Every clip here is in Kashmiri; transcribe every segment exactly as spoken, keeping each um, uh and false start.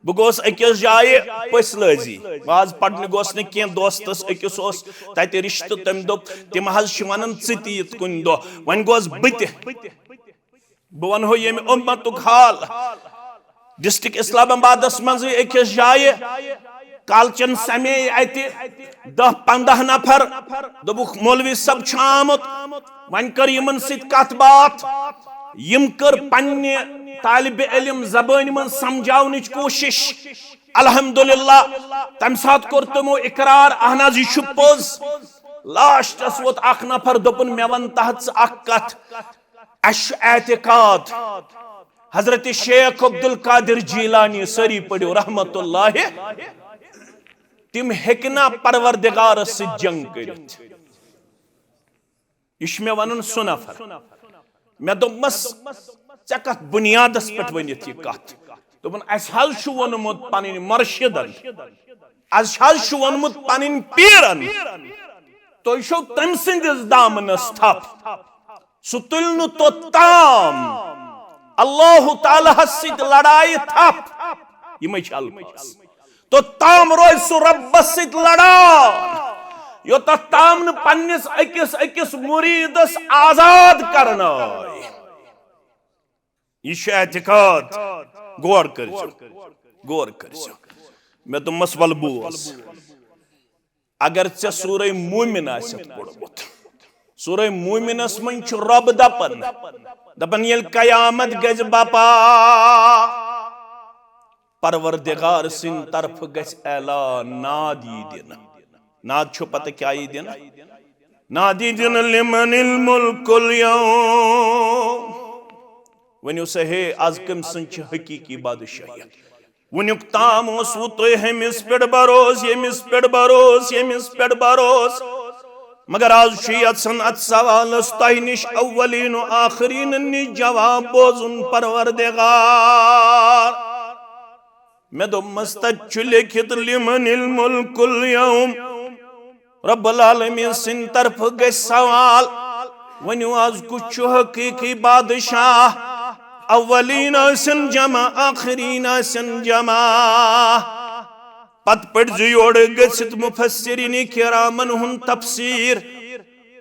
بہٕ گوس أکِس جایہِ پٔژھۍ لٲزی۔ بہٕ حظ پرنہِ گوس نہٕ کینٛہہ، دوستس أکِس اوس تتہِ رشتہٕ، تٔمۍ دوٚپ، "تِم حظ چھِ ونان ژٕ تہِ یِتھ کُنہِ دۄہ۔" وۄنۍ گوس بہٕ تہِ۔ بہٕ ونہو ییٚمہِ اُمتُک حال۔ ڈسٹرکٹ اسلام آبادس منٛزٕے أکِس جایہِ کالچن سمے اتہِ دَہ پنٛداہ نفر۔ دوٚپُکھ، "مولوی صٲب چھُ آمُت۔" وۄنۍ کٔر یِمن سۭتۍ کتھ باتھ۔ یِم کٔر پننہِ طالب علم زبٲنۍ منٛز سمجھاونٕچ کوٗشش۔ الحمدللہ، تمہِ ساتہٕ کوٚر تِمو اقرار، "اہن حظ، یہِ چھُ پوٚز۔" لاسٹس ووت اکھ نفر، دوٚپُن، "مےٚ ون تحت ژٕ اکھ کتھ، اسہِ چھُ اعتقاد حضرت شیخ عبدالقادر جیلانی، سٲری پٔرِو، رحمت اللہ، تِم ہیٚکہِ نا پروردگارس سۭتۍ جنگ کٔرِتھ۔" یہِ چھُ مےٚ ونان سُہ نفر۔ مےٚ دوٚپمس، "ژےٚ کتھ بُنیادس پٮ۪ٹھ ؤنِتھ یہِ کتھ؟" دوٚپُن، "اسہِ حظ چھُ ووٚنمُت پنٕنۍ مرشدن، اسہِ حظ چھُ ووٚنمُت پنٕنۍ پیرن، تُہۍ چھِو تٔمۍ سٕنٛدِس دامنس تھپھ، سُہ تُلہِ نہٕ توٚتام اللہ تعالیٰ ہس سۭتۍ لڑایہِ تھپھ۔" یِمے چھِ الفاظ۔ توٚتام روزِ سُہ رۄبس سۭتۍ لڑان، یوٚتتھ تام نہٕ پننِس أکِس أکِس مُریٖدس آزاد کرنٲے۔ یہِ چھُ اعتقاد۔ غور کٔرۍزیو، غور کٔرۍزیو۔ مےٚ دوٚپمس، "ولہٕ بوز، اگر ژےٚ سورہ مومن آسٮ۪تھ پوٚرمُت، سورہ مومنس منٛز چھُ رۄب دپان، دپان، ییٚلہِ قیامت گژھِ بپا، پروردگار سٕنٛدِ طرفہٕ گژھِ اعلان، ناد یی دِنہٕ۔" ناد چھُ پتہٕ کیٛاہ یی دِنہٕ؟ ناد یی دِنہٕ، "لمن الملک الیوم۔" ؤنِو سا، ہے، از کٔمۍ سٕنٛز چھِ حقیٖقی بادشاہیت؟ وُنیُک تام اوسوٕ تُہۍ ہُمِس پٮ۪ٹھ بھروسہٕ، ییٚمِس پٮ۪ٹھ بھروسہٕ، ییٚمِس پٮ۪ٹھ بھروسہٕ۔ مگر از چھُ یژھان اتھ سوالس تۄہہِ نِش اولین و آخرین نِش جواب بوزُن، پروردگار۔ مےٚ دوٚپمس، تتہِ چھُ لیکھِتھ، "لمن الملک الیوم۔" رب العالمین سٕنٛدِ طرفہٕ گژھِ سوال، ؤنِو، از کُس چھُ حقیٖقی بادشاہ؟ اولین ٲسِن جمع، آخرین ٲسِن جمع۔ پتہٕ پٔرۍزِ یورٕ گٔژھِتھ مفسرین کرامن ہُنٛد تفسیر۔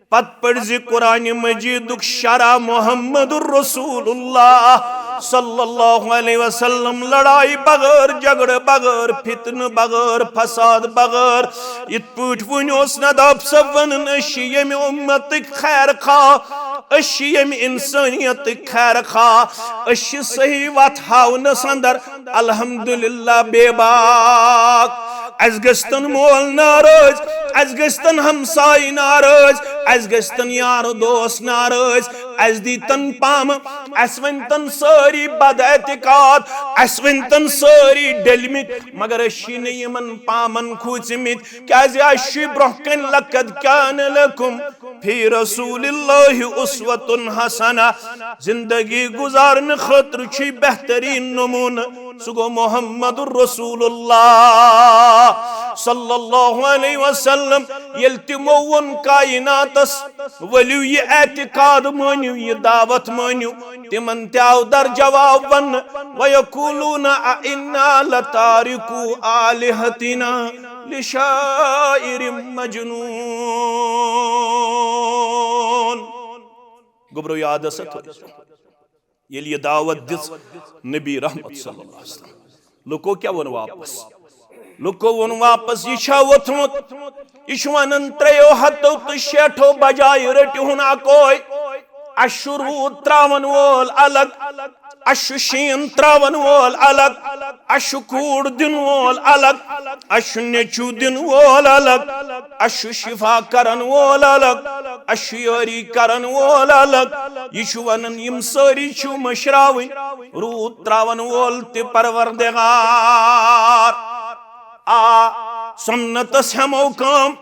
پتہٕ پٔرۍزِ قرآن مجیدُک شرح محمد رسول اللہ صلی اللہ علیہ وسلم، لڑائی بغٲر، جھگڑٕ بغٲر، فتنہٕ بغٲر، فساد بغٲر۔ یِتھ پٲٹھۍ وُنہِ اوس نداب صٲب ونان، أسۍ چھِ ییٚمہِ اُمتٕکۍ خیر خواہ، أسۍ چھِ ییٚمہِ انسٲنیتٕکۍ خیر خواہ، أسۍ چھِ صحیح وتھ ہاونس اندر الحمدللہ بے باک۔ اسہِ گژھتن مول ناراض، اسہِ گژھتن ہمساے ناراض، اسہِ گژھتن یار دوست ناراض، اسہِ دیٖتن پامہٕ، اسہِ ؤنۍتن سٲری بد اعتقاد، اسہِ ؤنۍتن سٲری ڈٔلمٕتۍ، مگر أسۍ چھِنہٕ یِمن پامن کھوٗژمٕتۍ، کیازِ اسہِ چھُ برونٛہہ کنہِ لقد کان لکم فی رسول اللہ اسوۃ حسنہ۔ زندگی گزارنہٕ خٲطرٕ چھُے بہتریٖن نموٗنہٕ، سُہ گوٚو محمد رسول اللہ صلی اللہ علیہ وسلم۔ ییٚلہِ تِمو ووٚن کائناتس، ؤلِو یہِ اعتقاد مٲنِو، یہِ دعوت مٲنِو، تِمن تہِ آو در جواب وننہٕ، وَيَقُولُونَ أَإِنَّا لَتَارِكُو آلِهَتِنَا لِشَاعِرٍ مَجْنُونٍ۔ گوٚبرو، یاد ہسا تھٲیِو، ییٚلہِ یہِ دعوت دِژ نبی رحمت صلی اللہ علیہ وسلم، لُکو کیٛاہ ووٚن واپس؟ لُکو ووٚن واپس، "یہِ چھا ووٚتھمُت؟ یہِ چھُ ونان، ترٛیٚیو ہتو تہٕ شیٹھو بجایہِ رٔٹِہُن اکوے۔ اسہِ چھُ روٗد تراون وول الگ، اسہِ چھُ شیٖن تراون وول الگ، اسہِ چھُ کوٗر دِنہٕ وول الگ، اسہِ چھُ نیٚچوٗ دِنہٕ وول الگ، اسہِ چھُ شفا کرن وول الگ، اسہِ چھُ یٲری کرن وول الگ۔" یہِ چھُ ونان، یِم سٲری چھِو مٔشراوٕنۍ، روٗد تراون وول تہِ پروردگار۔ آ، سنتس ہٮ۪مو کٲم۔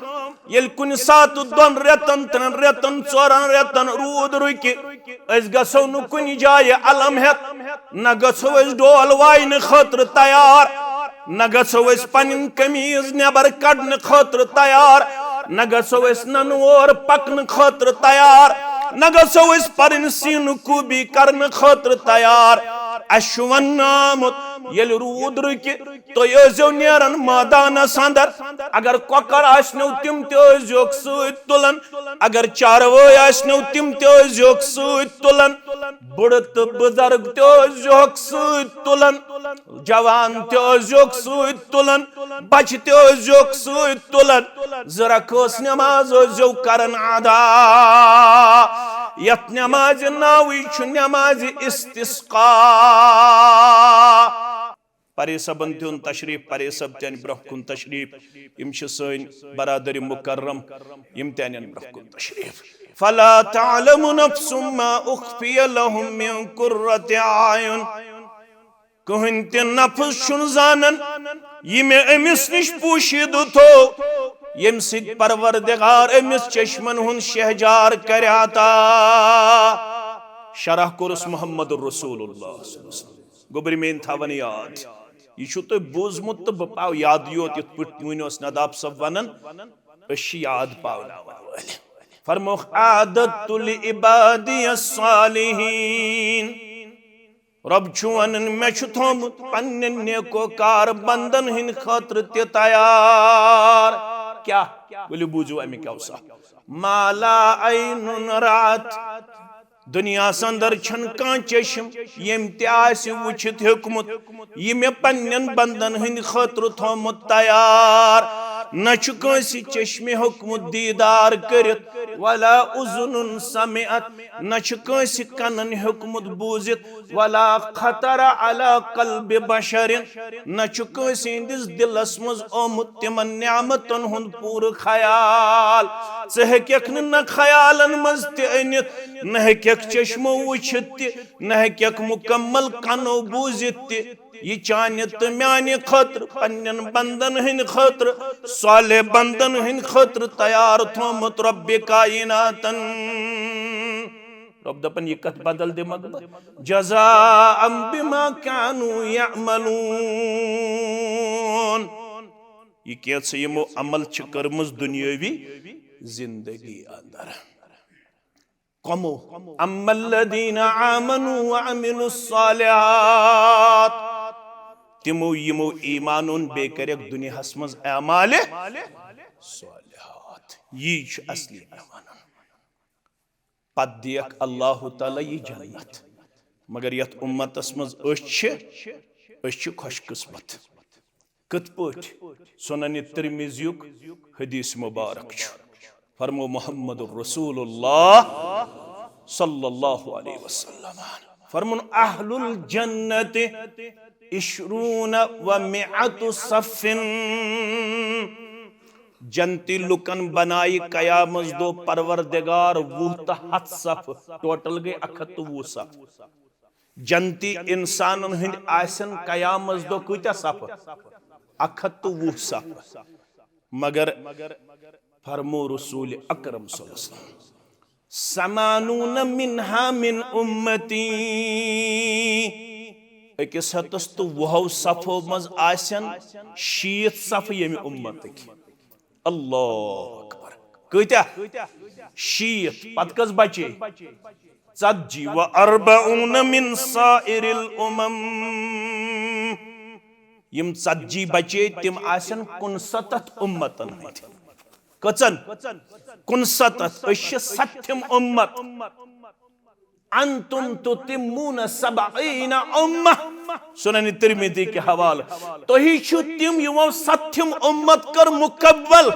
ییٚلہِ کُنہِ ساتہٕ دۄن رٮ۪تن، ترٛٮ۪ن رٮ۪تن، ژورن رٮ۪تن روٗد رُکہِ، أسۍ گژھو نہٕ کُنہِ جایہِ الم ہٮ۪تھ، نہ گژھو أسۍ ڈول واینہٕ خٲطرٕ تیار، نہ گژھو أسۍ پنٕنۍ قمیٖض نٮ۪بر کڑنہٕ خٲطرٕ تیار، نہ گژھو أسۍ ننہٕ وور پکنہٕ خٲطرٕ تیار، نہ گژھو أسۍ پنٕنۍ سیٖنہٕ کوٗبی کرنہٕ خٲطرٕ تیار۔ اسہِ چھُ وننہٕ آمُت، ییٚلہِ روٗد رُکہِ، تُہۍ ٲسۍزیو نیران مٲدانس اندر۔ اگر کۄکر آسنو، تِم تہِ ٲسۍزیوکھ سۭتۍ تُلان۔ اگر چاروٲے آسنو، تِم تہِ ٲسۍزیوکھ سۭتۍ تُلان۔ بُڑٕ تہٕ بُزرگ تہِ ٲسۍزیوکھ سۭتۍ تُلان۔ جوان تہِ ٲسۍزیوکھ سۭتۍ تُلان۔ بچہِ تہِ ٲسۍزیوکھ سۭتۍ تُلان۔ زٕ رکٲژ نماز ٲسۍزیو کران ادا۔ یتھ نمازِ ناوٕے چھُ نمازِ استسقا۔ پرے صٲبن تہِ اوٚن تشریف، پرے صٲب تہِ انہِ برونٛہہ کُن تشریف۔ یِم چھِ سٲنۍ برادر مکرم، یِم تہِ انن برونٛہہ کُن تشریف۔ فلا تعلم نفس ما اخفی لهم من قرة اعین۔ کٕہٕنۍ تہِ نفس چھُنہٕ زانان یہِ مےٚ أمِس نِش پوشیدٕ تھوو، ییٚمہِ سۭتۍ پروردگار أمِس چشمن ہُنٛد شہجار کرِ عطا۔ شرح کوٚرُس محمد رسول اللہ صلی اللہ علیہ وسلم۔ گوٚبرۍ میٲنۍ تھاوان یاد، یہِ چھُو تۄہہِ بوٗزمُت تہٕ بہٕ پاو یادٕے یوت، یِتھ پٲٹھۍ وٕنۍ اوس نداب صٲب ونان، أسۍ چھِ یاد پاوناون وٲلۍ۔ فرمووُکھ، "اعددت لعبادی الصالحین"، رۄب چھُ ونان، مےٚ چھُ تھوٚومُت پننٮ۪ن نیکوکار بندن ہٕنٛدِ خٲطرٕ تہِ تیار۔ کیٛاہ؟ ؤلِو بوٗزِو اَمیُک اوصاف۔ "ما لا عین رأت"، دُنیاہس اندر چھنہٕ کانٛہہ چشم، ییٚمۍ تہِ آسہِ وٕچھِتھ ہیوٚکمُت، یہِ مےٚ پننٮ۪ن بندن ہٕنٛدِ خٲطرٕ تھوٚومُت تیار۔ نہ چھُ کٲنٛسہِ چشمہِ ہیوٚکمُت دیٖدار کٔرِتھ، ولا اذن سمعت، نہ چھُ کٲنٛسہِ کنن ہیوٚکمُت بوٗزِتھ، ولا خطر علی قلب بشر، نہ چھُ کٲنٛسہِ ہٕنٛدِس دِلس منٛز آمُت تِمن نعمتن ہُنٛد پوٗرٕ خیال۔ ژٕ ہیٚککھ نہٕ نہ خیالن منٛز تہِ أنِتھ، نہ ہیٚککھ چشمو وٕچھِتھ تہِ، نہ ہیٚککھ مُکمل کنو بوٗزِتھ تہِ۔ یہِ چانہِ تہٕ میانہِ خٲطرٕ، پننٮ۪ن بندن ہٕنٛدِ خٲطرٕ، صالح بندن ہٕنٛدِ خٲطرٕ تیار تھوٚومُت رۄبِ کائناتن۔ رۄب دپان، یہِ کتھ بدل دِمکھ بہٕ؟ جزاء بما كانوا يعملون۔ یہِ کینٛژھ یِمو عمل چھِ کٔرمٕژ دُنیٲوی زندگی اندر۔ کمو؟ اما الذين آمنوا وعملوا الصالحات، تِمو یِمو ایمان اوٚن بیٚیہِ کریکھ دُنیاہس منٛز اعمالِ صالحات۔ یی چھُ اصلی ایمان۔ پتہٕ دِیَکھ اللہ تعالیٰ یہِ جنت۔ مگر یتھ امتس منٛز أسۍ چھِ، أسۍ چھِ خوش قسمت۔ کِتھ پٲٹھۍ؟ سنن ترمذیُک حدیث مبارک چھُ۔ فرمو محمد رسول اللہ صلی اللہ علیہ وسلم، فرمون، اہل الجنت عشرون و مئۃ صف، جنتی لُکن بنایہِ قیامس دۄہ پروردگار وُہ تہٕ ہتھ صف، ٹوٹل گٔے اکھ ہتھ تہٕ وُہ صف۔ جنتی انسانن ہٕنٛدۍ آسن قیامس دۄہ کۭتیاہ صفہٕ؟ اکھ ہتھ تہٕ وُہ صفہٕ۔ مگر فرمو رسول اکرم صلی اللہ علیہ وسلم، "ثمانون منها من امتی"، أکِس ہتس تہٕ وُہو صفو منٛز آسن شیٖتھ صفہٕ ییٚمہِ اُمتٕکۍ۔ اللہ اکبر۔ کۭتیاہ؟ شیٖتھ۔ پتہٕ کٔژ بچے؟ ژتجی۔ "و اربعون من سائر الامم"، یِم ژتجی بچے، تِم آسن کُنستتھ امتن ہٕنٛدۍ۔ کٔژن؟ کُنستتھ۔ أسۍ چھِ ستتھِم امت۔ "انتم تتمون سبعین امہ"، سنن ترمذی کہِ حوالہٕ۔ تُہی چھِو تِم، یِمو ستتھِم امت کٔر مکمل۔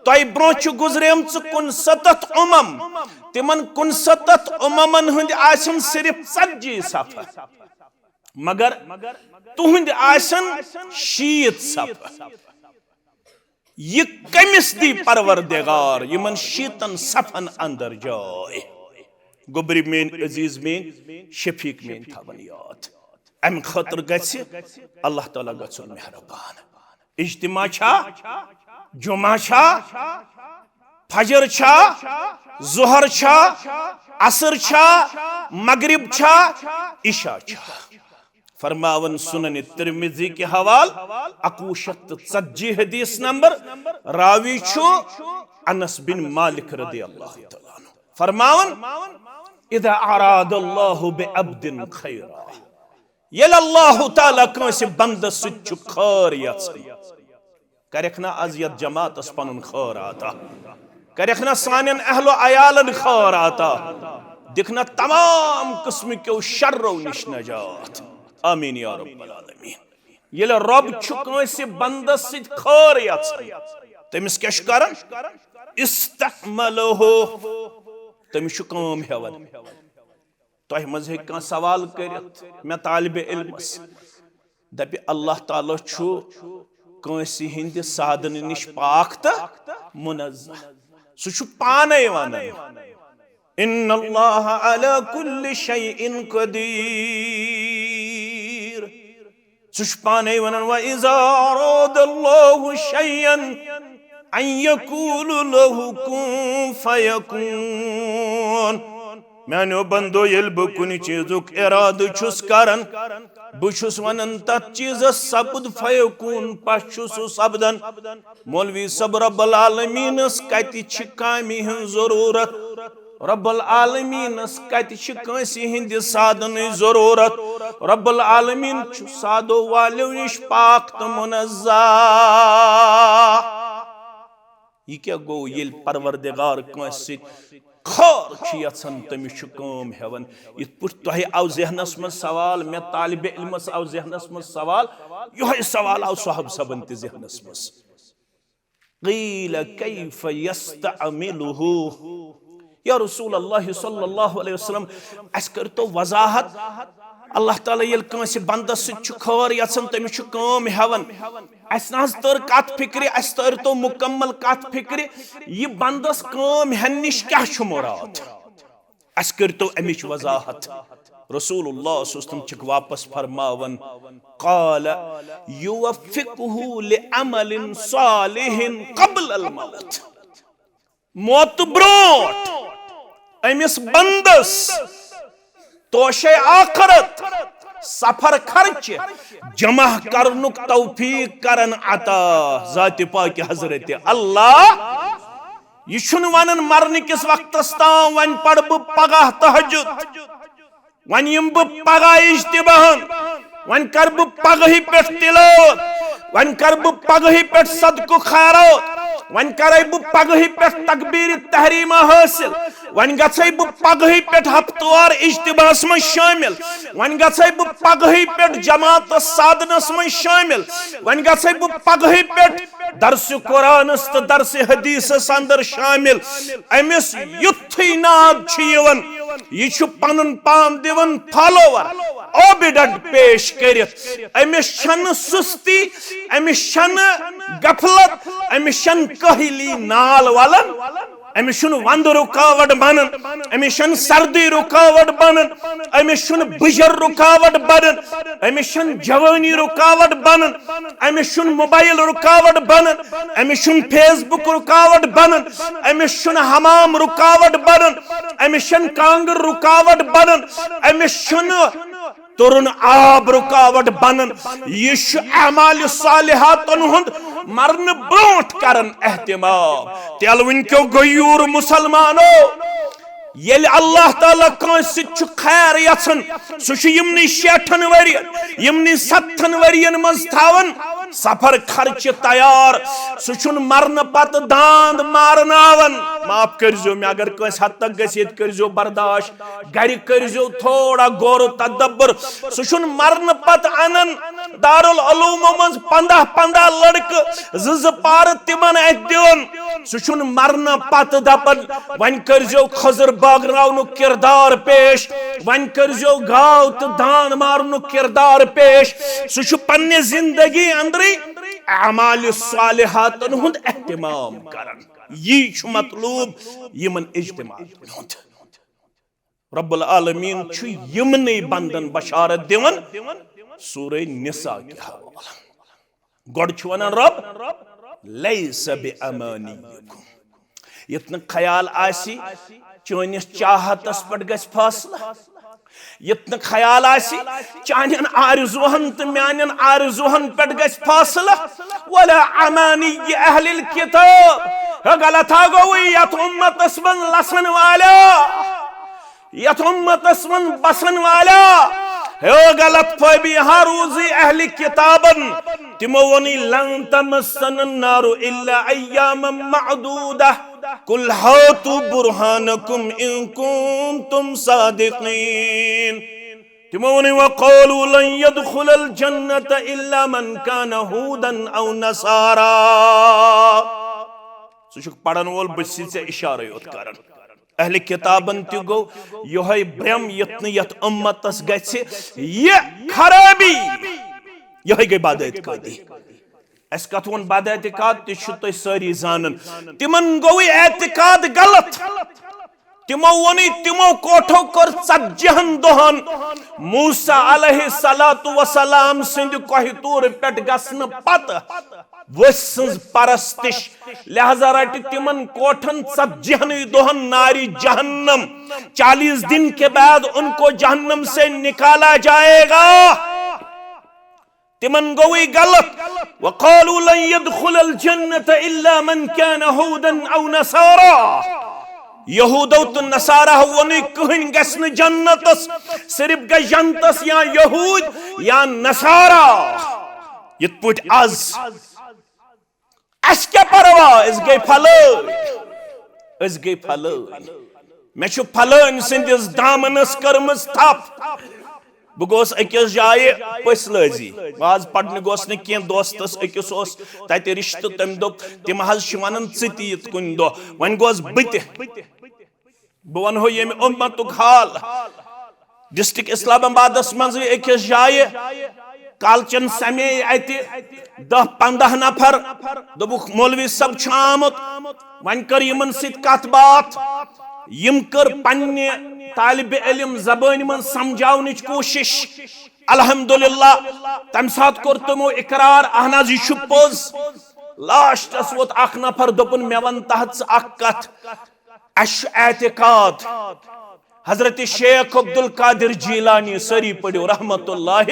تۄہہِ برونٛہہ چھِ گُزریمژٕ کُنستتھ امم۔ تِمن کُنستتھ اممن ہٕنٛدۍ آسن صرف ژتجی صفہٕ، مگر تُہٕنٛدۍ آسن شیٖتھ صفہٕ۔ یہِ کٔمِس دی پروردگار یِمن شیٖتن صفن اندر جاے؟ گوٚبرِ میٲنۍ، عزیز میٲنۍ، شفیق میٲنۍ تھاون یاد۔ امہِ خٲطرٕ گژھِ اللہ تعالیٰ گژھُن مہربان۔ اجتماع چھا؟ جمعہ چھا؟ فجر چھا؟ ظہر چھا؟ عصر چھا؟ مغرب چھا؟ عشاء چھا؟ فرماون سنن ترمذی کہِ حوال، اکوُہ شیتھ تہٕ ژتجی حدیث نمبر، راوی چھُ انس بن مالک رضی اللہ تعالیٰ عنہ۔ فرماون، "اذا اراد اللہ بعبد خیرا"، ییٚلہِ اللہ تعالیٰ کٲنٛسہِ بندس سۭتۍ چھُ خٲر یژھان، کرکھ نہ از یتھ جماعتس پنُن خٲر عطا، کرکھ نہ سانٮ۪ن اہل و عیالن خٲر عطا، دِکھ نہ تمام قٕسمٕکیو شرو نِش نجات۔ آمین یا رب العالمین۔ ییٚلہِ رب چھُ کٲنٛسہِ بندس سۭتۍ خٲر یژھان، تٔمِس کیٛاہ چھُ کران؟ استعملہ، تٔمِس چھُ کٲم ہٮ۪وان۔ تۄہہِ منٛز ہیٚکہِ کانٛہہ سوال کٔرِتھ، مےٚ طالبِ علمس دپہِ، اللہ تعالیٰ چھُ کٲنٛسہِ ہٕنٛدِ سادنہٕ نِش پاک تہٕ منزہ۔ سُہ چھُ پانے ونان، ان اللہ علی کل شیء قدیر۔ سُہ چھُ پانے ونان، وَإِذَا أَرَادَ اللَّهُ شَيْئًا أَن يَقُولَ لَهُ كُن فَيَكُونُ۔ میانیو بندو، ییٚلہِ بہٕ کُنہِ چیٖزُک اِرادٕ چھُس کران، بہٕ چھُس ونان تتھ چیٖزس سپُد، فیکون، پس چھُ سُہ سپدان۔ مولوی صٲب، رب العالمینس کتہِ چھِ کامہِ ہٕنٛز ضروٗرت؟ رب العالمینس کتہِ چھِ کٲنٛسہِ ہٕنٛدِ سادنٕچ ضروٗرت؟ رب العالمین چھُ سادو والیو نِش پاک تہٕ منزہ۔ یہِ کیٛاہ گوٚو؟ ییٚلہِ پروردگار کٲنٛسہِ سۭتۍ خٲر چھُ یژھان، تٔمِس چھُ کٲم ہٮ۪وان۔ یِتھ پٲٹھۍ تۄہہِ آو ذہنس منٛز سوال، مےٚ طالبِ علمس آو ذہنس منٛز سوال، یِہوٚے سوال آو صحب صٲبن تہِ ذہنس منٛز۔ قیل کیف یستعملہ؟ یا رسول اللہ صلی اللہ علیہ وسلم، اسہِ کٔرۍتو وضاحت، اللہ تعالیٰ ییٚلہِ کٲنٛسہِ بندس سۭتۍ چھُ خٲر یژھان، تٔمِس چھُ کٲم ہٮ۪وان۔ اسہِ نہ حظ تٔر کتھ فکرِ، اسہِ تٔر تو مکمل کتھ فکرِ، یہِ بندس کٲم ہٮ۪نہٕ نِش کیٛاہ چھُ مراد؟ اسہِ کٔرۍتو امِچ وضاحت۔ رسول اللہ صلی اللہ علیہ وسلم چھِکھ واپس فرماوان، قال یوفقہ لعمل صالح قبل الموت۔ موتہٕ برونٛٹھ أمِس بندس توشے آخرت سفر خرچہِ جمع کرنُک توفیق کرن عطا ذاتِ پاکِ حضرت اللہ۔ یہِ چھُنہٕ ونان مرنہٕ کِس وقتس تام وۄنۍ پرٕ بہٕ پگاہ تہجد، وۄنۍ یِمہٕ بہٕ پگاہ اجتماعن، وۄنۍ کرٕ بہٕ پگہٕے پٮ۪ٹھ تلاوت، وۄنۍ کرٕ بہٕ پگہٕے پٮ۪ٹھ صدقہٕ خیرات، وۄنۍ کرے بہٕ پگہٕے پٮ۪ٹھ تکبیر تحریمہ حٲصِل، وۄنۍ گژھے بہٕ پگہٕے پٮ۪ٹھ ہفتہٕ وار اجتماعس منٛز شٲمِل، وۄنۍ گژھے بہٕ پگہٕے پٮ۪ٹھ جماعتس سادنس منٛز شٲمِل، وۄنۍ گژھے بہٕ پگہٕے پٮ۪ٹھ درس قرآنس تہٕ درس حدیثس اندر شٲمِل۔ أمِس یُتھُے ناد چھُ یِوان، یہِ چھُ پنُن پان دِوان فالوور اوبیڈنٹ پیش کٔرِتھ۔ أمِس چھنہٕ سُستی، أمِس چھنہٕ غفلت، أمِس چھنہٕ کٲہلی نال ولان۔ أمِس چھُنہٕ وندٕ رُکاوٹ بنان، أمِس چھَنہٕ سردی رُکاوٹ بنان، أمِس چھُنہٕ بُجر رُکاوٹ بنان، أمِس چھَنہٕ جوٲنی رُکاوٹ بنان، أمِس چھُنہٕ موبایل رُکاوٹ بنان، أمِس چھُنہٕ فیس بُک رُکاوٹ بنان، أمِس چھُنہٕ حمام رُکاوٹ بنان، أمِس چھَنہٕ کانٛگٕر رُکاوٹ بنان، أمِس چھُنہٕ تُرُن آب رُکاوٹ بنان۔ یہِ چھُ اعمال صالحاتن ہُنٛد مرنہٕ برونٛٹھ کران اہتمام۔ تیلہٕ ؤنۍ کیو غیور مسلمانو، ییٚلہِ اللہ تعالیٰ کٲنٛسہِ سۭتۍ چھُ خیر یژھان، سُہ چھُ یِمنٕے شیٹھن ؤرین، یِمنٕے ستتھن ؤرین منٛز تھاوان سفر خرچہِ تیار۔ سُہ چھُنہٕ مرنہٕ پتہٕ داند مارناوان۔ معاف کٔرۍزیو مےٚ اگر کٲنٛسہِ حد تک گژھِ، ییٚتہِ کٔرۍزیو برداشت۔ گرِ کٔرۍزیو تھوڑا غور و تدبر۔ سُہ چھُنہٕ مرنہٕ پتہٕ انان دارالعلومو منٛز پنٛداہ پنٛداہ لڑکہٕ، زٕ زٕ پارٕ تِمن اتھِ دِوان۔ سُہ چھُنہٕ مرنہٕ پتہٕ دپان، وۄنۍ کٔرۍزیو خضر بٲگراونُک کردار پیش، وۄنۍ کٔرۍزیو گاو تہٕ دان مارنُک کردار پیش۔ سُہ چھُ پننہِ زندگی اندرٕے اعمال صالحاتن ہُنٛد اہتمام کران۔ یی چھُ مطلوب یِمن اجتماعن ہُنٛد۔ رب العالمین چھُ یِمنٕے بندن بشارت دِوان سورہ نساء کہِ حوالہٕ۔ گۄڈٕ چھُ ونان رب، لیس بامانیکم، یتھ نہٕ خیال آسہِ چٲنِس چاہتس پٮ۪ٹھ گژھِ فٲصلہٕ، یتھ نہٕ خیال آسہِ چانٮ۪ن آرزوہن تہٕ میانٮ۪ن آرزوہن پٮ۪ٹھ گژھِ فٲصلہٕ، ولا امانی اہل الکتاب۔ ہے غلط ہا گوٚوٕے، یتھ امتس منٛز لسن والیو، یتھ امتس منٛز بسن والیو، ہے غلط فہمی ہا روٗزٕے اہلِ کِتابن۔ تِمو ووٚنُے، "لن تمسنا النار الا ایاما معدودہ۔ قل هاتوا برهانکم ان کنتم صادقین۔" تِمو ووٚنُے، "وقالوا لن يدخل الجنة الا من كان هودا او نصارا۔" ژٕ چھُکھ پرن وول، بہٕ چھُسے ژےٚ اشارے یوت کران۔ اہلِ کِتابن تہِ گوٚو یِہوٚے برٛم، یُتھ نہٕ یَتھ اُمتس گژھِ یہِ خرٲبی۔ یِہوٚے گٔے بداعتقٲدی۔ اَسہِ کَتھ ووٚن بداعتقاد، تہِ چھِو تُہۍ سٲری زانان۔ تِمن گوٚوٕے اعتقاد غلط۔ تِمو ووٚنُے، تِمو کوٹھو کٔر ژتجی ہن دۄہن موسیٰ علیہ الصلوۃ والسلام سٕنٛدِ کوہِ طور پٮ۪ٹھ گژھنہٕ پتہٕ ؤسۍ سٕنٛز پرستش۔ لہذا رٹہِ تِمن کوٹھن ژتجی ہنٕے دۄہن نارِ جہنم۔ چالیس دن کے بعد ان کو جہنم سے نکالا جائے گا۔ تِمن گوٚوٕے غلط۔ وقالوا لن يدخل الجنة الا من كان هودا او نصارا۔ یہودو تہٕ نصارا ووٚنُے، کٕہٕنۍ گژھِ نہٕ جنتس، صرف گژھِ جنتس یا یہود یا نصارا۔ یِتھ پٲٹھۍ از اَسہِ کیٛاہ پرواہ؟ أسۍ گٔے پھلٲنۍ، أسۍ گٔے پھلٲنۍ۔ مےٚ چھُ پھلٲنۍ سٕنٛدِس دامنس کٔرمٕژ تھپھ۔ بہٕ گوس أکِس جایہِ پٔژھۍ لٲزی، واز پرنہِ گوس نہٕ کینٛہہ، دوستس أکِس اوس تتہِ رشتہٕ، تٔمۍ دوٚپ، "تِم حظ چھِ ونان ژٕ تہِ یِتھ کُنہِ دۄہ۔" وۄنۍ گوس بہٕ تہِ۔ بہٕ ونہو ییٚمہِ اُمتُک حال۔ ڈسٹرکٹ اسلام آبادس منٛز أکِس جایہِ کالچن سمے اتہِ دہ پنٛداہ نفر۔ دوٚپُکھ، "مولوی صٲب چھُ آمُت۔" وۄنۍ کٔر یِمن سۭتۍ کتھ باتھ۔ یِم کٔر پننہِ طالب علم زبٲنۍ منٛز سمجھاونٕچ کوٗشش۔ الحمدللہ، تمہِ ساتہٕ کوٚر تِمو اقرار، "اہن حظ، یہِ چھُ پوٚز۔" لاسٹس ووت اکھ نفر، دوٚپُن، "مےٚ ون تحت ژٕ اکھ کتھ۔" اَسہِ چھُ اعتقاد حضرت شیخ عبدالقادر جیلانی، سٲری پٔرِو، رحمت اللہ،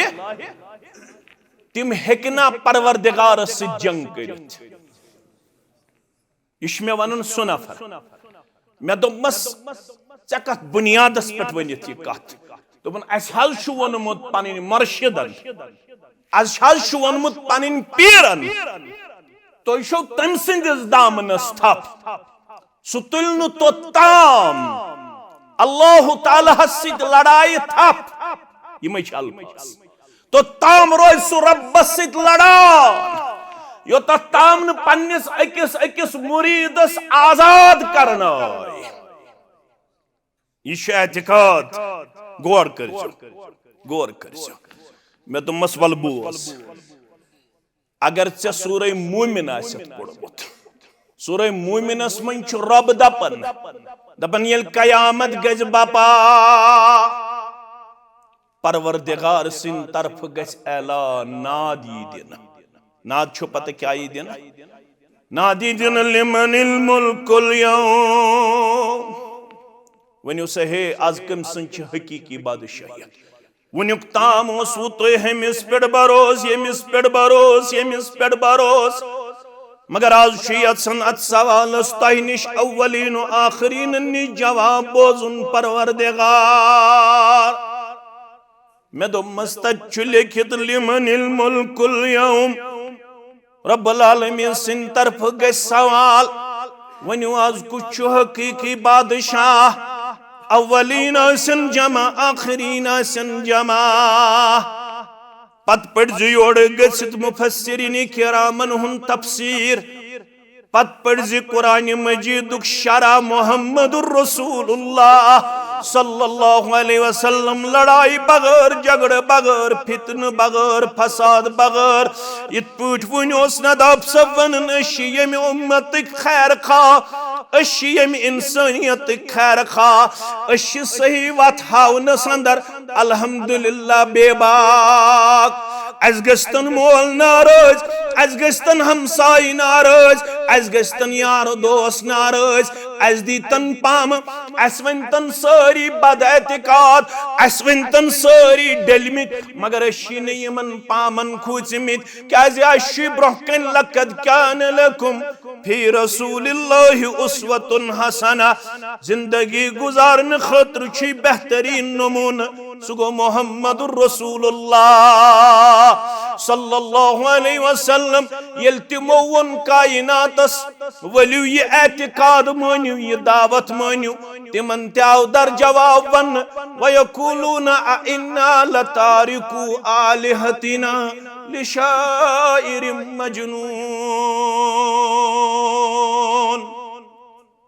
تِم ہیٚکہِ نہ پروردگارس سۭتۍ جنگ کٔرِتھ۔ یہِ چھُ مےٚ ونُن سُہ نفر۔ مےٚ دوٚپمس، "ژےٚ کتھ بُنیادس پٮ۪ٹھ ؤنِتھ یہِ کتھ؟" دوٚپُن، "اَسہِ حظ چھُ ووٚنمُت پنٕنۍ مرشدن، اَسہِ حظ چھُ ووٚنمُت پنٕنۍ پیرن، تُہۍ چھِو تٔمۍ سٕنٛدِس دامنس تھپھ۔" سُہ تُلہِ نہٕ توٚتام اللہ تعالیٰ ہس سۭتۍ لڑایہِ تھپھ۔ یِمے چھِ الفاظ۔ توٚتام روزِ سُہ رۄبس سۭتۍ لڑان، یوٚتتھ تام نہٕ پننِس أکِس أکِس مُریٖدس آزاد کرنٲے۔ یہِ چھُ اعتقاد۔ غور کٔرۍزیو، غور کٔرۍزیو۔ مےٚ دوٚپمس، "ولہٕ بوز۔" اگر ژےٚ سورہ مومن آسٮ۪تھ پوٚرمُت، سورہ مومنس منٛز چھُ رۄب دپان، دپان، ییٚلہِ قیامت گژھِ بپا، پروردگار سٕنٛدِ طرفہٕ گژھِ اعلان، ناد یی دِنہٕ۔ ناد چھُ پتہٕ کیٛاہ یی دِنہٕ؟ ناد یی دِنہٕ، "لمن الملک الیوم۔" ؤنِو سا، ہے، از کٔمۍ سٕنٛز چھِ حقیٖقی بادشاہیت؟ وُنیُک تام اوسوٕ تُہۍ ہُمِس پٮ۪ٹھ بھروسہٕ، ییٚمِس پٮ۪ٹھ بھروسہٕ، ییٚمِس پٮ۪ٹھ بھروسہٕ۔ مگر از چھُ یژھان اتھ سوالس تۄہہِ نِش اولین و آخرینن نِش جواب بوزُن، پروردگار۔ مےٚ دوٚپمس، تتہِ چھُ لیکھِتھ، "لمن الملک الیوم۔" رب العالمین سٕنٛدِ طرفہٕ گژھِ سوال، ؤنِو، از کُس چھُ حقیٖقی بادشاہ؟ اولین ٲسِن جمع، آخرین ٲسِن جمع۔ پتہٕ پٔرۍزِ یورٕ گٔژھِتھ مفسرین کرامن ہُنٛد تفسیر۔ پتہٕ پٔرۍزِ قرآن مجیدُک شرح محمد رسول اللہ صلی اللہ علیہ وسلم، لڑائی بغٲر، جھگڑٕ بغٲر، فتنہٕ بغٲر، فساد بغٲر۔ یِتھ پٲٹھۍ وُنہِ اوس نداب صٲب ونان، أسۍ چھِ ییٚمہِ اُمتٕکۍ خیر خواہ، أسۍ چھِ ییٚمہِ انسٲنیتٕکۍ خیر خواہ، أسۍ چھِ صحیح وتھ ہاونس اندر الحمدللہ بے باک۔ اسہِ گژھتن مول ناراض، اسہِ گژھتن ہمساے ناراض، اسہِ گژھتن یار دوست ناراض، اسہِ دیتن پامہٕ، اسہِ ؤنتن سٲری بد اعتقاد، اسہِ ؤنتن سٲری ڈٔلمٕتۍ، مگر أسۍ چھِ نہٕ یِمن پامن کھوٗژمٕتۍ، کیازِ اسہِ چھُ برونٛہہ کنہِ لقد کان لکم فی رسول اللہ اسوۃ حسنہ، زندگی گزارنہٕ خٲطرٕ چھُ بہترین نمونہٕ۔ سُہ گوٚو محمد رسول اللہ صلی اللہ علیہ وسلم۔ ییٚلہِ تِمو ووٚن کائناتس، ؤلِو یہِ اعتقاد مٲنِو، یہِ دعوت مٲنِو، تِمن تہِ آو در جواب وننہٕ، وَيَقُولُونَ أَإِنَّا لَتَارِكُو آلِهَتِنَا لِشَاعِرٍ مَجْنُونٍ۔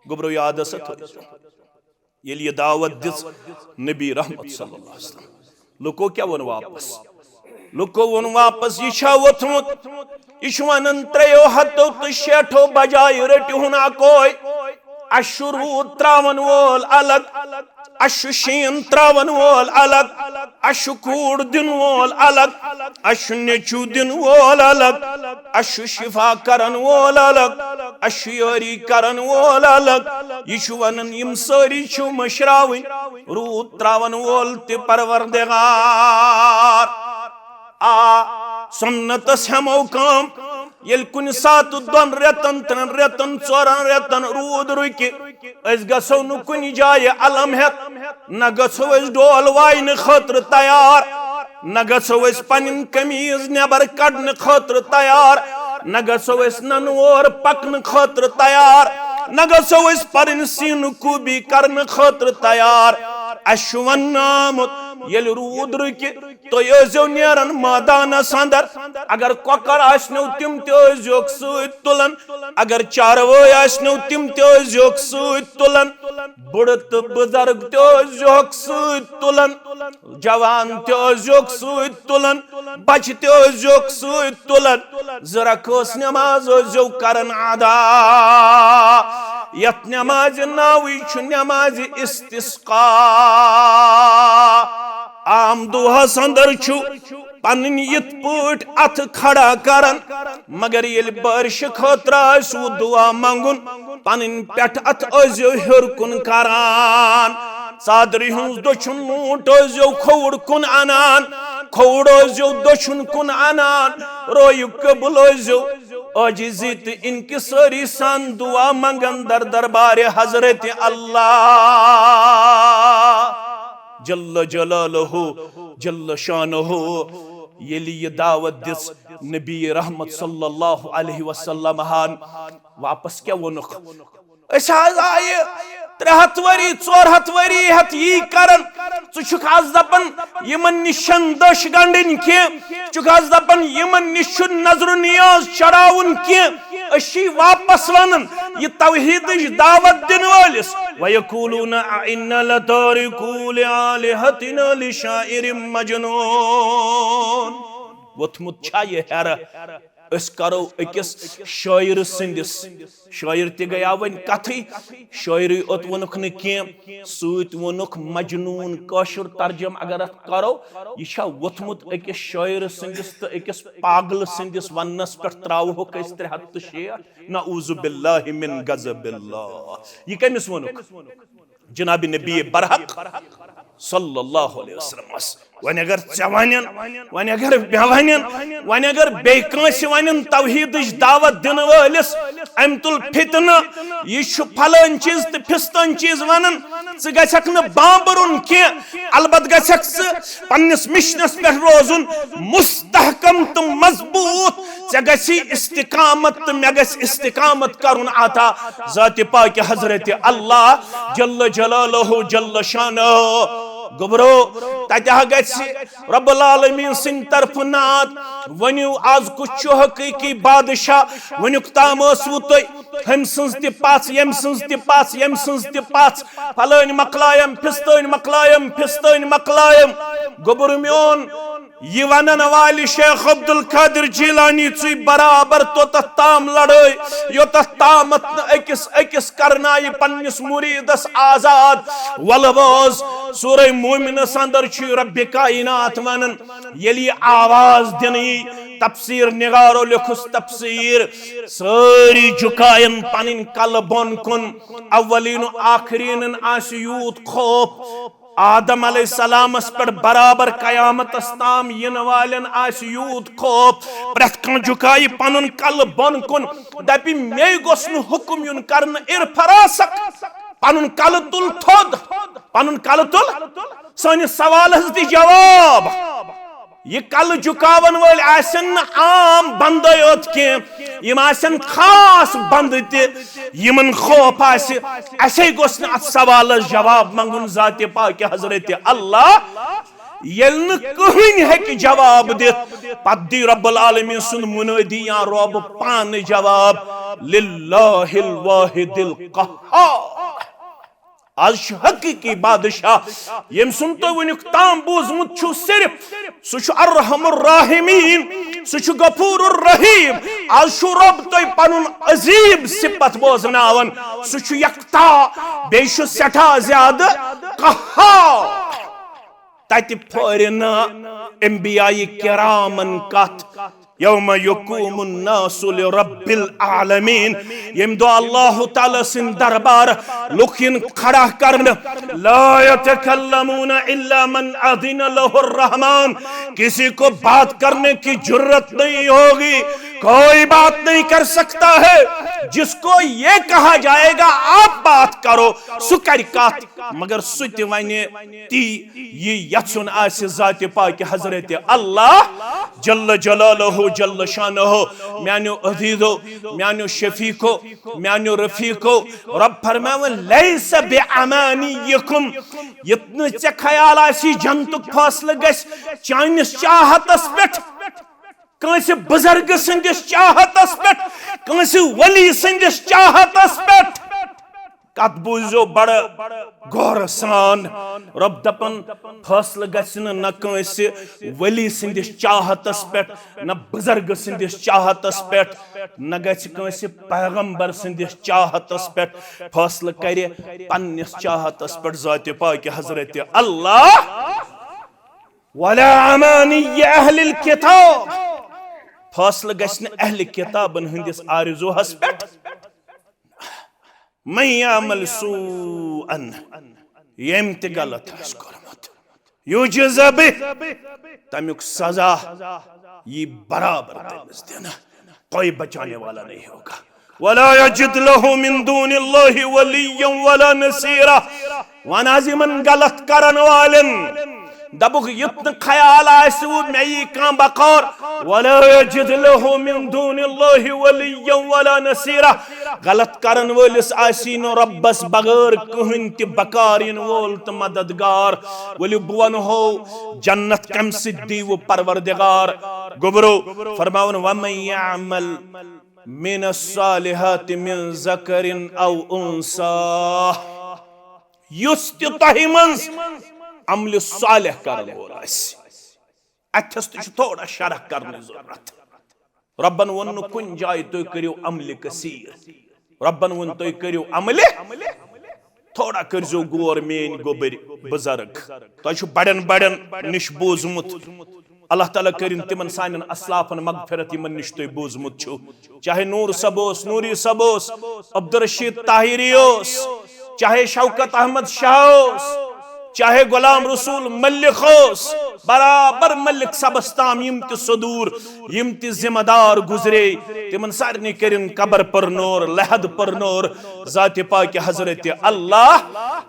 گوٚبرو، یاد ہسا تھٲیِو۔ ییٚلہِ یہِ دعوت دِژ نبی رحمت صلی اللہ علیہ وسلم، لُکو کیٛاہ ووٚن واپس؟ لُکو ووٚن واپس، یہِ چھا ووٚتھمُت؟ یہِ چھُ ونان، ترٛیو ہتو تہٕ شیٹھو بجایہِ رٔٹِہُن اکوے۔ اَسہِ چھُ روٗد ترٛاوَن وول الگ، اَسہِ چھُ شیٖن ترٛاوَن وول الگ، اَسہِ چھُ کوٗر دِنہٕ وول الگ، اَسہِ چھُ نیٚچوٗ دِنہٕ وول الگ، اَسہِ چھُ شفا کرن وول الگ، اَسہِ چھُ یٲری کرن وول الگ۔ یہِ چھُ ونان، یِم سٲری چھِو مٔشراوٕنۍ، روٗد ترٛاوَن وول تہِ پروردگار۔ آ، سنتس ہٮ۪مو کٲم۔ ییٚلہِ کُنہِ ساتہٕ دۄن رٮ۪تن، ترٛٮ۪ن رٮ۪تن، ژورن رٮ۪تن روٗد رُکہِ، أسۍ گژھو نہٕ کُنہِ جایہِ علم ہٮ۪تھ، نہ گژھو أسۍ ڈول واینہٕ خٲطرٕ تیار، نہ گژھو أسۍ پنٕنۍ قمیٖض نٮ۪بر کڑنہٕ خٲطرٕ تیار، نہ گژھو أسۍ ننہٕ وور پکنہٕ خٲطرٕ تیار، نہ گژھو أسۍ پنٕنۍ سیٖنہٕ کوٗبی کرنہٕ خٲطرٕ تیار۔ اَسہِ چھُ وننہٕ آمُت، ییٚلہِ روٗد رُکہِ، تُہۍ ٲسۍزیو نیران مٲدانس اندر۔ اگر کۄکر آسنو، تِم تہِ ٲسۍزیوکھ سۭتۍ تُلان۔ اگر چاروٲے آسنو، تِم تہِ ٲسۍزیوکھ سۭتۍ تُلان۔ بُڑٕ تہٕ بُزرگ تہِ ٲسۍزیوکھ سۭتۍ تُلان۔ جوان تہِ ٲسۍزیوکھ سۭتۍ تُلان۔ بچہِ تہِ ٲسۍزیوکھ سۭتۍ تُلان۔ زٕ رکٲژ نماز ٲسۍزیو کران ادا۔ یتھ نمازِ ناوٕے چھُ نمازِ استسقا۔ عام دۄہس اندر چھُ پنٕنۍ یِتھ پٲٹھۍ اتھٕ کھڑا کران، مگر ییٚلہِ بارشہِ خٲطرٕ آسِوٕ دعا منگُن، پنٕنۍ پٮ۪ٹھ اتھٕ ٲسۍزیو ہیوٚر کُن کران۔ ژادرِ ہُنٛد دٔچھُن موٗٹ ٲسۍزیو کھووُر کُن انان، کھووُر ٲسۍزیو دٔچھُن کُن انان۔ رویہِ قبل ٲسۍزیو عاجزی تہٕ انکسٲری سان دعا منگان در دربارِ حضرت اللہ جل جلالہ، جل شانہ۔ ییٚلہِ یہِ دعوت دِژ نبی رحمت صلی اللہ علیہ وسلم ہن، واپس کیٛاہ ووٚنُکھ؟ أسۍ حظ آیہِ ترٛےٚ ہتھ ؤری، ژور ہتھ ؤری ہٮ۪تھ یی کران۔ ژٕ چھُکھ آز دپان یِمن نِش چھَنہٕ دٔچھ گنڈٕنۍ کینٛہہ، ژٕ چھُکھ آز دپان یِمن نِش چھُ نظر و نیاز چڑاوُن کینٛہہ۔ أسۍ چھِ واپس ونان، یہِ توحیدٕچ دعوت دِنہٕ وٲلِس، وَيَقُولُونَ أَإِنَّا لَتَارِكُو آلِهَتِنَا لِشَاعِرٍ مَجْنُونٍ۔ ووٚتھمُت چھا یہِ ہیرٕ؟ أسۍ کرو أکِس شٲعر سٕنٛدِس، شٲعر تہِ گٔیاو وۄنۍ کتھٕے، شٲعرٕے اوت ووٚنُکھ نہٕ کینٛہہ، سۭتۍ ووٚنُکھ مجنوٗن۔ کٲشُر ترجمہٕ اگر اتھ کرو، یہِ چھا ووٚتھمُت أکِس شٲعر سٕنٛدِس تہٕ أکِس پاگلہٕ سٕنٛدِس وننس پٮ۪ٹھ تراوہوکھ أسۍ ترٛےٚ ہتھ تہٕ شیٹھ؟ نعوذ باللہ من غضب اللہ۔ یہِ کٔمِس ووٚنُکھ؟ جناب نبی برحق صلی اللہ علیہ وسلمس۔ وۄنۍ اگر ژےٚ ونن، وۄنۍ اگر مےٚ ونن، وۄنۍ اگر بیٚیہِ کٲنٛسہِ ونن توحیدٕچ دعوت دِنہٕ وٲلِس، أمۍ تُل فتنہٕ، یہِ چھُ پھلٲنۍ چیٖز تہٕ پھستٲنۍ چیٖز ونان، ژٕ گژھکھ نہٕ بامبرُن کینٛہہ، البتہٕ گژھکھ ژٕ پننِس مشنس پٮ۪ٹھ روزُن مستحکم تہٕ مضبوط۔ ژےٚ گژھی استقامت تہٕ مےٚ گژھِ استقامت کرُن عطا ذاتِ پاکِ حضرت اللہ جل جلالہ جل شانہ۔ گوٚبرو، تتہِ ہا گژھِ رب العالمین سٕنٛدِ طرفہٕ نعت۔ ؤنِو، از کُس چھُ حقیقی بادشاہ؟ وُنیُک تام ٲسوٕ تُہۍ ہُمۍ سٕنٛز تہِ پژھ، ییٚمۍ سٕنٛز تہِ پژھ، ییٚمۍ سٕنٛز تہِ پژھ۔ پھلٲنۍ مۄکلایَم، پھستٲنۍ مۄکلایَم، پھستٲنۍ مۄکلایَم۔ گوٚبُر میون، یہِ ونن والہِ شیخ عبدالقادر جیلانی ژٕے برابر توٚتتھ تام لڑٲے، یوٚتتھ تامتھ نہٕ أکِس أکِس کرنایہِ پننِس مریدس آزاد۔ ولہٕ بوز، سورہ مومنس اندر چھُ رب کائنات ونان، ییٚلہِ یہِ آواز دِنہٕ یی، تفسیر نگارو لیوٚکھُس تفسیر، سٲری جُکاین پنٕنۍ کلہٕ بۄن کُن، اولین و آخرینن آسہِ یوٗت خوف، آدم علیہ السلامس پٮ۪ٹھ برابر قیامتس تام یِنہٕ والٮ۪ن آسہِ یوٗت خوف، پرٛٮ۪تھ کانٛہہ جُکایہِ پنُن کلہٕ بۄن کُن، دپہِ، مے گوٚژھ نہٕ حُکم یُن کرنہٕ، ارفع راسک۔ پنُن کلہٕ تُل تھوٚد، پنُن کلہٕ تُل، سٲنِس سوالس دِ جواب۔ یہِ کلہٕ جُکاون وٲلۍ آسن نہٕ عام بندے یوت کینٛہہ، یِم آسن خاص بندٕ تہِ، یِمن خوف آسہِ، اسے گوٚژھ نہٕ اتھ سوالس جواب منگُن ذاتِ پاکِ حضرت اللہ۔ ییٚلہِ نہٕ کٕہٕنۍ ہیٚکہِ جواب دِتھ، پتہٕ دی رب العالمین سُنٛد منٲدی یا رب پانہٕ جواب، للہ الواحد القہار۔ از چھُ حقیقی بادشاہ، ییٚمۍ سُنٛد تُہۍ وٕنیُک تام بوٗزمُت چھُو صرف، سُہ چھُ ارحم الراحمین، سُہ چھُ غفور الرحیم۔ از چھُ رب تۄہہِ پنُن عظیم صفت بوزناوان، سُہ چھُ یکتا، بیٚیہِ چھُ سٮ۪ٹھاہ زیادٕ قہار۔ تتہِ پھٲرِ نہٕ انبیاء کرامن کتھ۔ یوم یقوم الناس لرب العالمین، ییٚمہِ دۄہ اللہ تعالیٰ سٕنٛدِ دربار لُکھ یِن کھڑا کرنہٕ۔ لا یتکلمون الا من اذن له الرحمن، کسی کو بات کرنے کی جرت نہیں ہوگی، کوئی بات نہیں کر سکتا ہے۔ جس کو یہ کہا جائے گا آپ بات کرو، سُہ کرِ کتھ، مگر سُہ تہِ ونہِ تی یہِ یژھُن آسہِ ذاتِ پاکِ حضرت اللہ جل جلالہ جل شانہ۔ میانیو عزیزو، میانیو شفیقو، میانیو رفیقو، رب فرماوان، لیس بامانیکم، یُتھ نہٕ ژےٚ خیال آسی جنتُک فٲصلہٕ گژھِ چانِس چاہتس پٮ۪ٹھ، کٲنٛسہِ بزرگ سٕنٛدِس چاہتس پٮ۪ٹھ، کٲنٛسہِ ولی سٕنٛدِس چاہتس پٮ۪ٹھ۔ کتھ بوٗزِو بڑٕ غورٕ سان۔ رب دپان، فٲصلہٕ گژھِ نہٕ نہ کٲنٛسہِ ولی سٕنٛدِس چاہتس پٮ۪ٹھ، نہ بزرگ سٕنٛدِس چاہتس پٮ۪ٹھ، نہ گژھِ کٲنٛسہِ پیغمبر سٕنٛدِس چاہتس پٮ۪ٹھ۔ فٲصلہٕ کرِ پننِس چاہتس پٮ۪ٹھ ذاتِ پاکِ حضرت اللہ۔ ولا امانی اہل الکتاب، فٲصلہٕ گژھِ نہٕ اہل کتابن ہٕنٛدِس آرزوہس پٮ۪ٹھ۔ من یعمل سوءا، ییٚمۍ تہِ غلط آسہِ کوٚرمُت، یجز بہ، تمیُک سزا یی برابر تٔمِس دِنہٕ، کوئی بچانے والا نہیں ہوگا۔ ولا یجد لہ من دون اللہ ولیا ولا نصیرا۔ وَن حظ یِمن غلط کرن والٮ۪ن، دپُکھ، یُتھ نہٕ خیال آسہِ وۄنۍ مےٚ یی کانٛہہ بکار، ولا یجد لہ من دون اللہ ولیا ولا نصیرا۔ غلط کرن وٲلِس آسی نہٕ رۄبس بغٲر کٕہٕنۍ تہِ بکار یِنہٕ وول تہٕ مددگار۔ ؤلِو بہٕ ونہو جنت کمہِ سۭتۍ دیٖوٕ پروردگار۔ گوٚبرو فرماوُن، ومن یعمل من الصالحات من ذکر او انثی، یُس تہِ تۄہہِ منٛز عملِ صالح کرن وول آسہِ۔ اتھس تہِ چھُ تھوڑا شرح کرنٕچ ضرورت۔ رۄبن ووٚن نہٕ کُنہِ جایہِ تُہۍ کٔرِو عملِ کثیر۔ رۄبن ووٚن تُہۍ کٔرِو عملِ، تھوڑا کٔرزیو غور میٲنۍ گوٚبٕرۍ بزرگ۔ تۄہہِ چھُ بڑٮ۪ن بڑٮ۪ن نِش بوٗزمُت۔ اللہ تعالیٰ کٔرِن تِمن سانٮ۪ن اسلافن مغفرت یِمن نِش تُہۍ بوٗزمُت چھُو۔ چاہے نور صٲب اوس، نوری صٲب اوس، عبدالرشید طاہری اوس، چاہے شوکت احمد شاہ اوس، چاہے غلام رسول ملک اوس، برابر ملک صٲبس تام یِم تہِ صدور، یِم تہِ ذمہ دار گزرے، تِمن سارنٕے کٔرِن قبر پر نور، لحد پر نور، ذاتِ پاکِ حضرت اللہ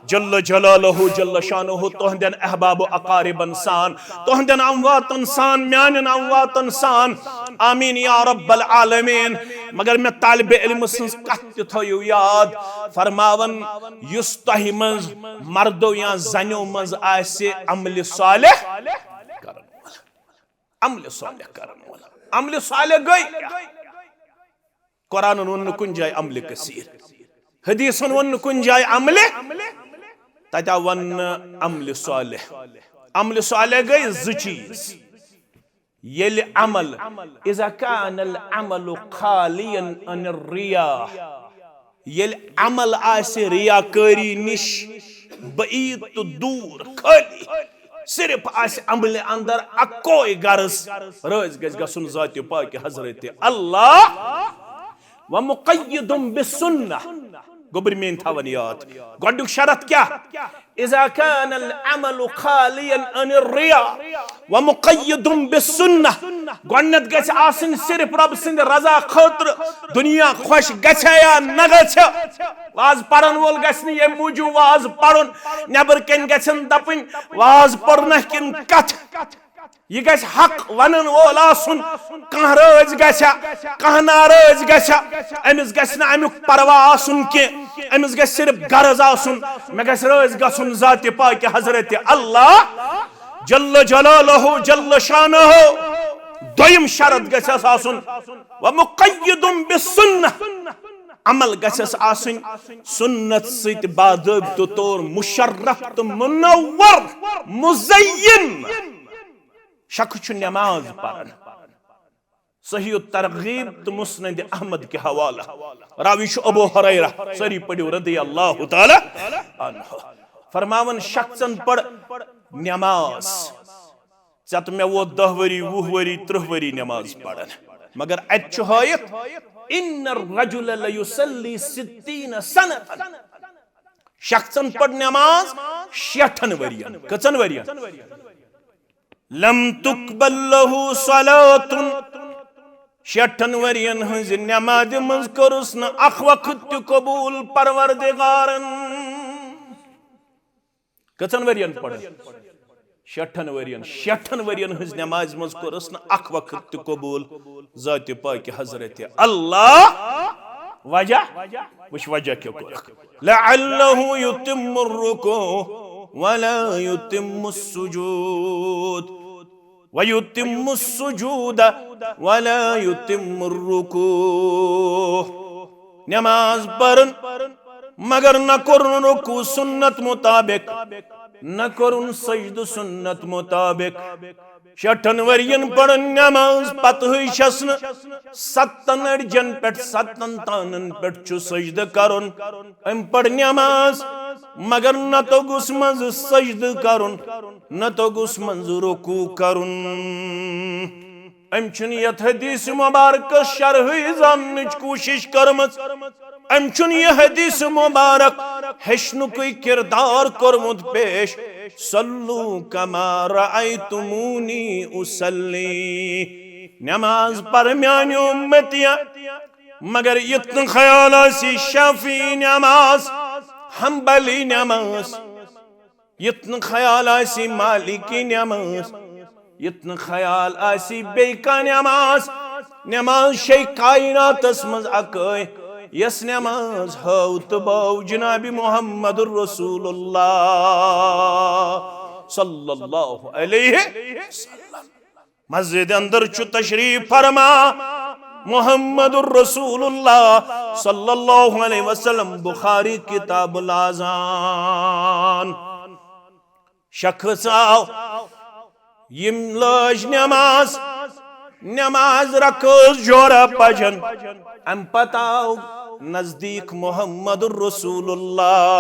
جل جلالہ جل شانہ تُہنٛدٮ۪ن احباب و اقاربن سان، تُہنٛدٮ۪ن امواتن سان، میانٮ۪ن امواتن سان۔ آمین یا رب العالمین۔ مگر مےٚ طالبِ علمہٕ سٕنٛز کتھ تہِ تھٲیِو یاد، فرماوان، یُس تۄہہِ منٛز مردو یا زنیو منٛز آسہِ عملِ صالح کرن وول، عملِ صالح کرن وول۔ عملِ صالح گٔے کیٛاہ؟ قرآنن ووٚن نہٕ کُنہِ جایہِ عملِ کثیر، حدیثن ووٚن نہٕ کُنہِ جایہِ عملِ، تتہِ آو وننہٕ عملِ صالح۔ عملِ صالح گٔے زٕ چیٖز۔ ییٚلہِ عمل، اذا کان العمل خالیا عن الریا، ییٚلہِ عمل آسہِ ریاکٲری نِش بعید تہٕ دوٗر، خٲلی صرف آسہِ عملہِ اندر اکوے غرض، رٲضۍ گژھِ گژھُن ذاتِ پاکِ حضرت اللہ۔ ومقید بالسنہ، گوٚبرۍ میٲنۍ تھاوان یاد۔ گۄڈنیُک شرط کیٛاہ؟ اذا كان العمل خاليا عن الرياء ومقيد بالسنة۔ گۄڈنیتھ گژھِ آسٕنۍ صرف رۄب سٕنٛدِ رضا خٲطرٕ، دُنیا خۄش گژھِ یا نہ گژھِ۔ واز پرن وول گژھِ نہٕ ییٚمہِ موٗجوٗب واز پرُن، نٮ۪بر کٔنۍ گژھن دپٕنۍ واز پرنہ کِنۍ کتھ۔ یہِ گژھِ حق ونن وول آسُن۔ کانٛہہ رٲضۍ گژھِ، کانٛہہ ناراض گژھِ، أمِس گژھِ نہٕ امیُک پرواہ آسُن کینٛہہ۔ أمِس گژھِ صرف غرض آسُن، مےٚ گژھِ رٲضۍ گژھُن ذاتِ پاکہِ حضرت اللہ جل جلالہ جل شانہ۔ دوٚیِم شرط گژھٮ۪س آسُن، ومقید بالسنة، عمل گژھٮ۪س آسٕنۍ سنت سۭتۍ باضٲبطہٕ طور مشرف تہٕ منور، مزین۔ شخص چھُ نماز پران، صحیح الترغیب تہٕ مسند احمد کہِ حوالہ، راوی چھُ ابو ہریرہ، سٲری پٔرِو رضی اللہ تعالی عنہ۔ فرماوان شخصن پٔر نماز، ژےٚ تہٕ مےٚ ووت دَہ ؤری، وُہ ؤری، ترٕٛہ ؤری نماز پران، مگر اتہِ چھُ ہٲیِتھ، ان الرجل لیصلی ستین سنة، شخصن پٔر نماز شیٹھن ؤرین۔ کٔژن ؤرین؟ لم تقبل له صلاة۔ شیٹھن ؤرین ہٕنٛزِ نمازِ منٛز کٔرٕس نہٕ اکھ وقت تہِ قبول پروردگارن۔ کٔژن ؤرین پٔر؟ شیٹھن ؤرین۔ شیٹھن ؤرین ہٕنٛزِ نمازِ منٛز کٔرٕس نہٕ اکھ وقت تہِ قبول ذاتِ پاکہِ حضرت اللہ۔ وجہ؟ وٕچھ وجہ کیٛاہ کوٚرُکھ۔ لعله يتم الركوع ولا يتم السجود، ويتم السجود ولا يتم الركوع۔ نماز پرن مگر نہ کوٚرُن رکوع سنت مطابق، نہ کوٚرُن سجدٕ سنت مطابق۔ شیٹھن ؤرین پرن نماز، پتہٕ ہٕے چھس نہٕ ستن اڑجن پٮ۪ٹھ، ستن تانن پٮ۪ٹھ چھُ سجدٕ کرُن۔ أمۍ پٔر نماز، مگر نہ توٚگُس منٛزٕ سجدٕ کرُن، نہ توٚگُس منٛزٕ رکوع کرُن۔ أمۍ چھُنہٕ یتھ حدیث مبارکس شرحٕے زاننٕچ کوٗشش کٔرمٕژ۔ أمۍ چھُنہٕ یہِ حدیث مبارک ہیٚچھنُکُے کردار کوٚرمُت پیش۔ صلوا کما رأیتمونی اصلی۔ نماز پر میانیو امتیو، مگر یُتھ نہٕ خیال آسی شافعی نماز، حنبلی نماز، یُتھ نہٕ خیال آسی مالکی نماز، یُتھ نہٕ خیال آسی بیٚیہِ کانٛہہ نماز۔ نماز چھے کائناتس منٛز اکٲے، یۄس نماز ہٲو تہٕ بٲو جناب محمد رسول اللہ صلی اللہ علیہ وسلم۔ مسجد اندر چھُ تشریف فرما محمد رسول اللہ صلی اللہ علیہ وسلم، بخاری کتاب الاذان۔ شخص آو، یم لٲج نماز، نماز رکٲژ جورا پجن، ام پتہٕ آو نزدیک محمد رسول اللہ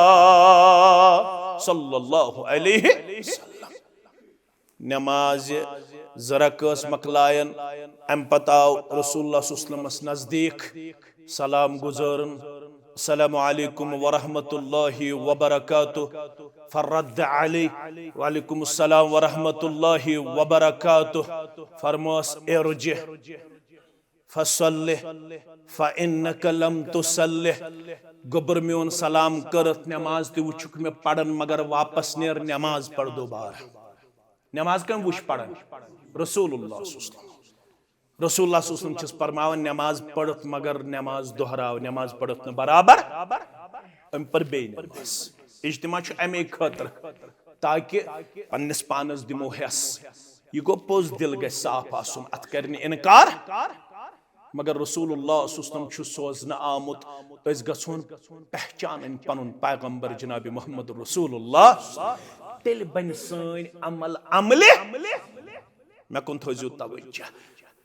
صلی اللہ علیہ وسلم۔ نمازِ زٕ رکٲژ مۄکلایَن، اَمہِ پتہٕ آو رسول اللہ صلی اللہ علیہ وسلمس نزدیٖک، سلام گُزٲرٕن، "السلام علیکم ورحمۃ اللہ وبرکاتہ۔" فرد علی، "وعلیکم السلام ورحمۃ اللہ وبرکاتہ۔" فرمٲس، "ارجع فصلِ فإنک لم تصلِ۔" گوٚبُر میون سلام کٔرِتھ، نماز تہِ وٕچھُکھ مےٚ پران، مگر واپس نیر، نماز پر دوبارٕ۔ نماز کٔمۍ وٕچھ پران؟ رسول اللہ صلی اللہ علیہ وسلم۔ رسول اللہ صلی اللہ علیہ وسلم چھُس فرماوان، نماز پٔرِتھ مگر نماز دۄہراو، نماز پٔرِتھ نہٕ برابر، أمۍ پٔر بیٚیہِ نماز۔ اجتماع چھُ اَمے خٲطرٕ، تاکہِ پننِس پانس دِمو حٮ۪س۔ یہِ گوٚو پوٚز، دِل گژھِ صاف آسُن، اتھ کرِ نہٕ انکار۔ مگر رسول اللہ صلی اللہ علیہ وسلم چھُ سوزنہٕ آمُت، أسۍ گژھون پہچانٕنۍ پنُن پیغمبر جناب محمد رسول اللہ، تیٚلہِ بنہِ سٲنۍ عمل عملہِ۔ مےٚ کُن تھٲوزیو توجہ۔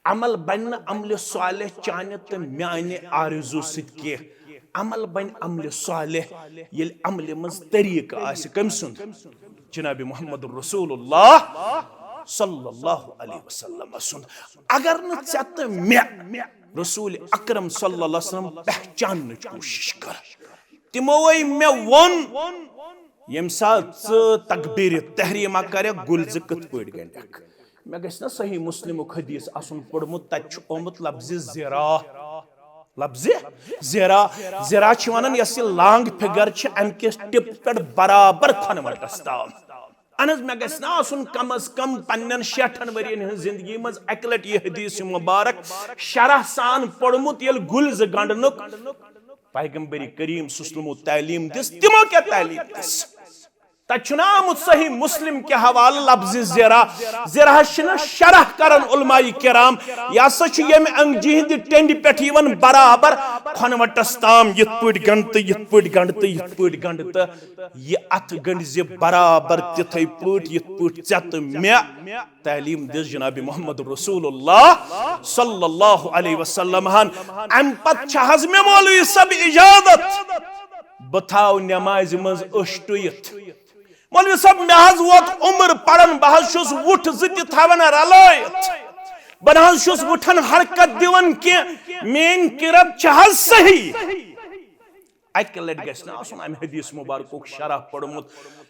عمل بنہِ نہٕ عملِ صالح چانہِ تہٕ میانہِ آرزو سۭتۍ کینٛہہ۔ عمل بنہِ عملِ صالح، ییٚلہِ عملہِ منٛز طریٖقہٕ آسہِ کٔمۍ سُنٛد؟ جناب محمد رسول اللہ صلی اللہ علیہ وسلم سُنٛد۔ اگر نہٕ ژےٚ تہٕ مےٚ رسول اکرم صلی اللہ علیہ وسلم پہچاننٕچ کوٗشش کر، تِموے مےٚ ووٚن، ییٚمہِ ساتہٕ ژٕ تکبیٖرِ تحریمہ کرکھ، گُلۍ زٕ کِتھ پٲٹھۍ گنڈکھ؟ مےٚ گژھِ نا صحیح مسلمُک حدیث آسُن پوٚرمُت، تتہِ چھُ آمُت لفظِ ذراع۔ لفظِ ذراع۔ ذراع چھِ ونان یۄس یہِ لانگ فگر چھِ، امہِ کِس ٹِپ پٮ۪ٹھ برابر کھۄنہٕ وٹس تام۔ اہن حظ، مےٚ گژھِ نا آسُن کم از کم پننٮ۪ن شیٹھن ؤرین ہٕنٛز زندگی منٛز اکہِ لٹہِ یہِ حدیث مبارک شرح سان پوٚرمُت، ییٚلہِ گُلۍ زٕ گنڈنُک پیغمبر کریم صلی اللہ علیہ وسلمو تعلیٖم دِژ، تِمو کیٛاہ تعلیٖم دِژ؟ تتہِ چھُنہٕ آمُت صحیح مسلم کہِ حوالہٕ لفظِ ذراع۔ ذراعس چھِنہٕ شرح کران علماء کرام، یہِ ہسا چھُ ییٚمہِ انگجہِ ہٕنٛدِ ٹٮ۪نٛڈِ پٮ۪ٹھ یِوان برابر کھۄنہٕ وٹس تام، یِتھ پٲٹھۍ گنڈ تہٕ یِتھ پٲٹھۍ گنڈ تہٕ یِتھ پٲٹھۍ گنڈ تہٕ یہِ اتھٕ گنڈِ زِ برابر تِتھے پٲٹھۍ یِتھ پٲٹھۍ ژےٚ تہٕ مےٚ تعلیٖم دِژ جناب محمد رسول اللہ صلی اللہ علیہ وسلم ہن۔ امہِ پتہٕ چھِ حظ مےٚ مولوی صٲب اجازت بہٕ تھاو نمازِ منٛز أچھ ٹُیِتھ؟ مولوی صٲب، مےٚ حظ ووت عمر پران، بہٕ حظ چھُس وُٹھ زٕ تہِ تھاوان رلٲیِتھ، بہٕ نہ حظ چھُس وُٹھن حرکت دِوان کینٛہہ، میٲنۍ قرت چھِ حظ صحیح؟ اکہِ لٹہِ گژھِ نہ آسُن امہِ حدیث مبارکُک شرح پوٚرمُت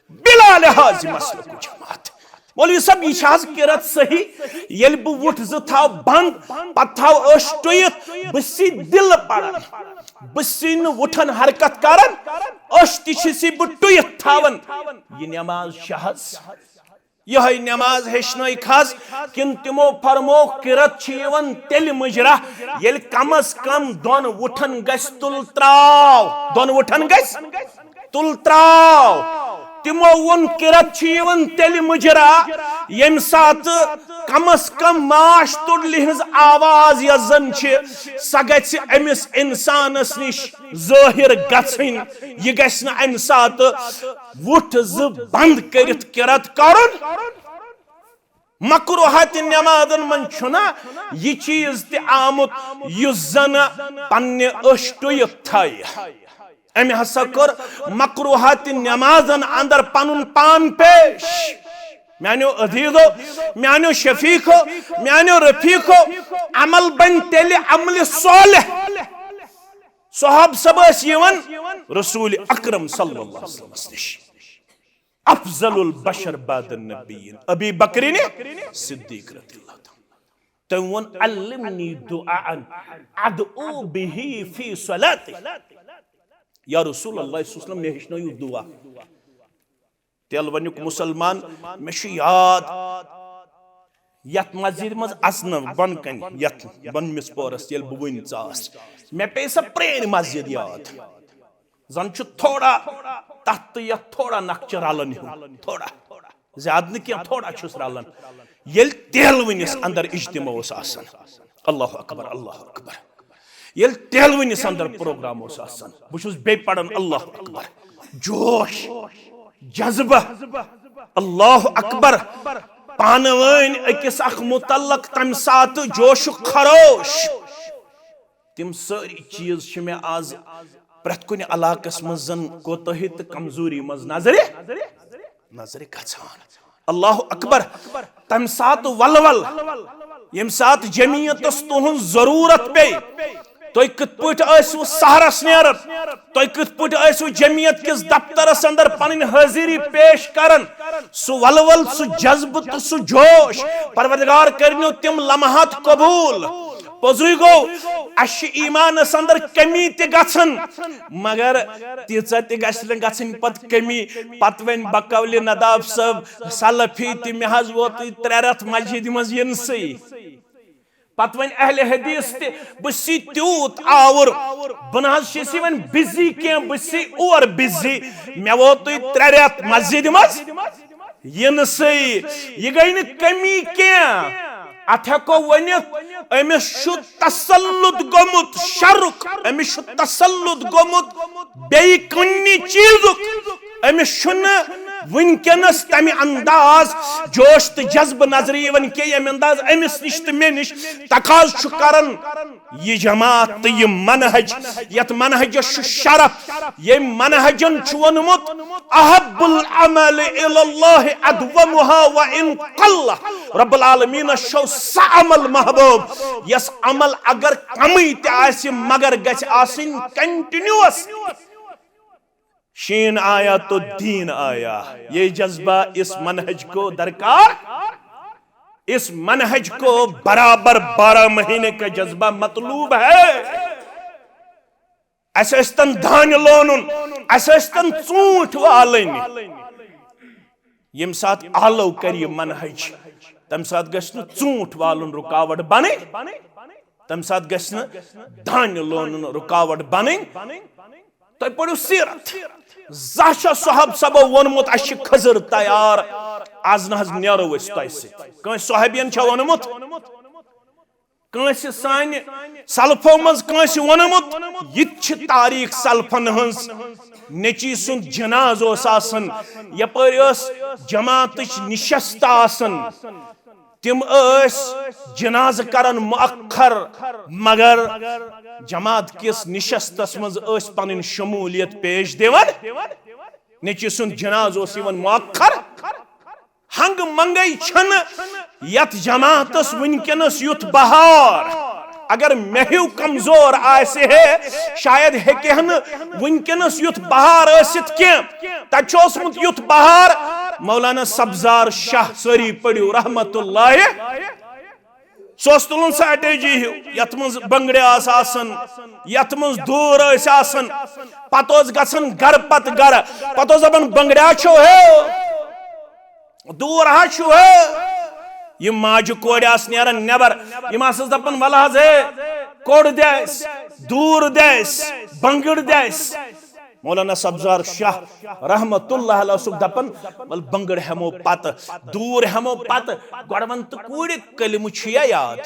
بلا لحاظ مسلکُک جماعت۔ مولوی صٲب، یہِ چھا حظ قرت صحیح؟ ییٚلہِ بہٕ وُٹھ زٕ تھاو بند، پتہٕ تھاو أچھ ٹُیِتھ، بہٕ سی دِلہٕ پران، بہٕ سی نہٕ وُٹھن حرکت کران، أچھ تہِ چھِ سی بہٕ ٹُیِتھ تھاوان۔ یہِ نماز چھِ حظ، یِہوٚے نماز ہیٚچھنٲیِکھ حظ، کِنہٕ تِمو فرموو قرت چھِ یِوان تیٚلہِ مُجرا، ییٚلہِ کم از کم دۄن وُٹھن گژھِ تُل تراو، دۄن وُٹھن گژھِ تُل تراو۔ تِمو ووٚن قرت چھِ یِوان تیٚلہِ مُجرا، ییٚمہِ ساتہٕ کم از کم ماچھ تُڈلہِ ہٕنٛز آواز یۄس زن چھِ، سۄ گژھِ أمِس انسانس نِش ظٲہِر گژھٕنۍ۔ یہِ گژھِ نہٕ امہِ ساتہٕ وُٹھ زٕ بند کٔرِتھ قرت کرُن۔ مکروہات نمازن منٛز چھُنہ یہِ چیٖز تہِ آمُت یُس زن پننہِ أچھ ٹُیِتھ تھایہِ۔ أمۍ ہسا کوٚر مکروہات نمازن اندر پنُن پان پیش۔ میانیو عزیزو، میانیو شفیقو، میانیو رفیقو، عمل بنہِ تیٚلہِ عملِ صالح۔ صحابہ صٲب ٲسۍ یِوان رسول اکرم صلی اللہ علیہ وسلمس نِش۔ افضل البشر بعد النبیین ابی بکرین صدیق رضی اللہ تعالیٰ۔ تٔمۍ ووٚن، "علمنی دعاء ادعو به فی صلاتی۔" یا رسول اللہ صلی اللہ علیہ وسلم، مےٚ ہیٚچھنٲیِو دعا۔ تیلہٕ ونیُک مسلمان، مےٚ چھُ یاد، یتھ مسجد منٛز اژنہٕ بۄن کنہِ، یتھ بۄنمِس پورس، ییٚلہِ بہٕ وُنہِ ژاس، مےٚ پیٚیہِ سۄ پرٛٲنۍ مسجد یاد۔ زن چھُ تھوڑا تتھ تہٕ یتھ تھوڑا نقشہٕ رلان ہیوٗ، تھوڑا، زیادٕ نہٕ کینٛہہ، تھوڑا چھُس رلان۔ ییٚلہِ تیلوٕنِس اندر اجتماع اوس آسان، اللہ اکبر، اللہ اکبر، ییٚلہِ تیلوٕنِس اندر پروگرام اوس آسان، بہٕ چھُس بیٚیہِ پران اللہ اکبر، جوش، جذبہٕ، اللہ اکبر، پانہٕ وٲنۍ أکِس اکھ متعلق تمہِ ساتہٕ جوش و خروش۔ تِم سٲری چیٖز چھِ مےٚ آز پرٛٮ۪تھ کُنہِ علاقس منٛز زن کوتٲہی تہٕ کمزوری منٛز نظرِ، نظرِ گژھان۔ اللہ اکبر۔ تمہِ ساتہٕ ولول، ییٚمہِ ساتہٕ جمعیتس تُہنٛز ضروٗرت پیٚیہِ، تُہۍ کِتھ پٲٹھۍ ٲسِو سحرس نیران؟ تُہۍ کِتھ پٲٹھۍ ٲسِو جمعیت کِس دفترس اندر پنٕنۍ حٲضری پیش کران؟ سُہ ولول، سُہ جذبہٕ تہٕ سُہ جوش، پروردگار کٔرِنو تِم لمحات قبوٗل۔ پوٚزُے گوٚو، اسہِ چھِ ایمانس اندر کمی تہِ گژھان، مگر تیٖژاہ تہِ گژھِ نہٕ گژھٕنۍ پتہٕ کمی۔ پتہٕ وۄنۍ بقولِ نداب صٲب سلفی تہِ، مےٚ حظ ووتُے ترٛےٚ رٮ۪تھ مسجدِ منٛز یِنسٕے۔ پتہٕ وۄنۍ اہلِ حدیث تہِ، بہٕ چھُس تیوٗت آوُر، بہٕ نہ حظ چھُس یہِ وۄنۍ بِزی کینٛہہ، بہٕ چھُس اور بِزی۔ مےٚ ووتُے ترٛےٚ رٮ۪تھ مسجدِ منٛز یِنسٕے۔ یہِ گٔے نہٕ کمی کینٛہہ، اتھ ہٮ۪کو ؤنِتھ، أمِس چھُ تسلط گوٚمُت شرُک، أمِس چھُ تسلط گوٚمُت بیٚیہِ کُنہِ چیٖزُک۔ أمِس چھُنہٕ وٕنکیٚنس تمہِ انداز جوش تہٕ جذبہٕ نظرِ یِوان کینٛہہ، ییٚمہِ انداز أمِس نِش تہٕ مےٚ نِش تقاضہٕ چھُ کران۔ یہِ جماعت تہٕ یہِ منہج، یتھ منہجس چھُ شرف، ییٚمۍ منہجن چھُ ووٚنمُت، "احب العمل الی اللہ ادومها وان قل۔" رب العالمینس چھُ سُہ عمل محبوب، یس عمل اگر کمٕے تہِ آسہِ مگر گژھِ آسٕنۍ کنٹینیوس۔ شین آیا تو دین آیا۔ یہ جذبہ اس منہج کو درکار، اس منہج کو برابر بارہ مہینے کا جذبہ مطلوب ہے۔ اسہِ ٲسۍ تن دانہِ لونُن، اسہِ ٲسۍ تن ژوٗنٛٹھۍ والٕنۍ۔ ییٚمہِ ساتہٕ آلو کرِ یہِ منہج، تمہِ ساتہٕ گژھِ نہٕ ژوٗنٛٹھۍ والُن رُکاوٹ بنٕنۍ، تمہِ ساتہٕ گژھِ نہٕ دانہِ لونُن رُکاوٹ بنٕنۍ۔ تُہۍ پٔرِو سیرت۔ زانٛہہ چھا صحابہٕ صٲبو ووٚنمُت، "اسہِ چھِ کھٔزٕر تیار، از نہ حظ نیرو أسۍ تۄہہِ سۭتۍ"؟ کٲنٛسہِ صحابین چھا ووٚنمُت؟ کٲنٛسہِ سانہِ سلفو منٛز کٲنٛسہِ ووٚنمُت؟ یہِ تہِ چھِ تاریخ سلفن ہٕنٛز۔ نیٚچی سُنٛد جناز اوس آسان، یپٲرۍ ٲس جماعتٕچ نشست آسان۔ تِم ٲسۍ جنازٕ کران مؤخر، مگر جماعت کِس نشستس منٛز ٲسۍ پنٕنۍ شمولیت پیش دِوان۔ نیٚچی سُنٛد جناز اوس یِوان مؤخر۔ ہنگ منگے چھنہٕ یتھ جماعتس وٕنکیٚنس یُتھ بہار۔ اگر مےٚ ہیو کمزور آسہِ ہے، شاید ہیٚکہِ ہا نہٕ وٕنکیٚنس یُتھ بہار ٲسِتھ کینٛہہ۔ تتہِ چھُ اوسمُت یُتھ بہار۔ مولانا سبزار شاہ، سٲری پٔرِو، رحمت اللہ۔ سُہ اوس تُلان سٹریٹجی ہیو، یتھ منٛز بنگڑِ آسہٕ آسان، یتھ منٛز دوٗر ٲسۍ آسان۔ پتہٕ اوس گژھان گرٕ پتہٕ گرٕ، پتہٕ اوس دپان، "بنگڑیا چھو ہے، دوٗر ہا چھُ ہے۔" یِم ماجہِ کورِ آسہٕ نیران نٮ۪بر، یِم آسس دپان، "ولہٕ حظ ہے، کوٚڑ دِ اسہِ، دوٗر دِ اسہِ، بنگڑ دِ اسہِ۔" مولانا سبزار شاہ رحمت اللہ علیہ اوسُکھ دپان، "ول بنگڑ ہٮ۪مو پتہٕ، دوٗر ہٮ۪مو پتہٕ، گۄڈٕ ون تہٕ کوٗرِ، کلمہٕ چھُیا یاد؟"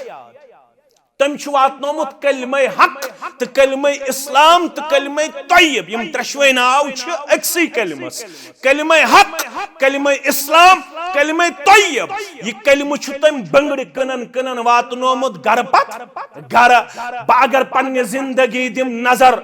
تٔمۍ چھُ واتنومُت کلمہ حق تہٕ کلمہ اسلام تہٕ کلمہ طیب، یِم ترٛشوے ناو چھِ أکسٕے کلمس۔ کلمہ حق، کلمہ اسلام، کلمہ طیب۔ یہِ کلمہٕ چھُ تٔمۍ بنگڑِ کٕنن کٕنن واتنومُت گرٕ پتہٕ گرٕ۔ بہٕ اگر پننہِ زندگی دِم نظر،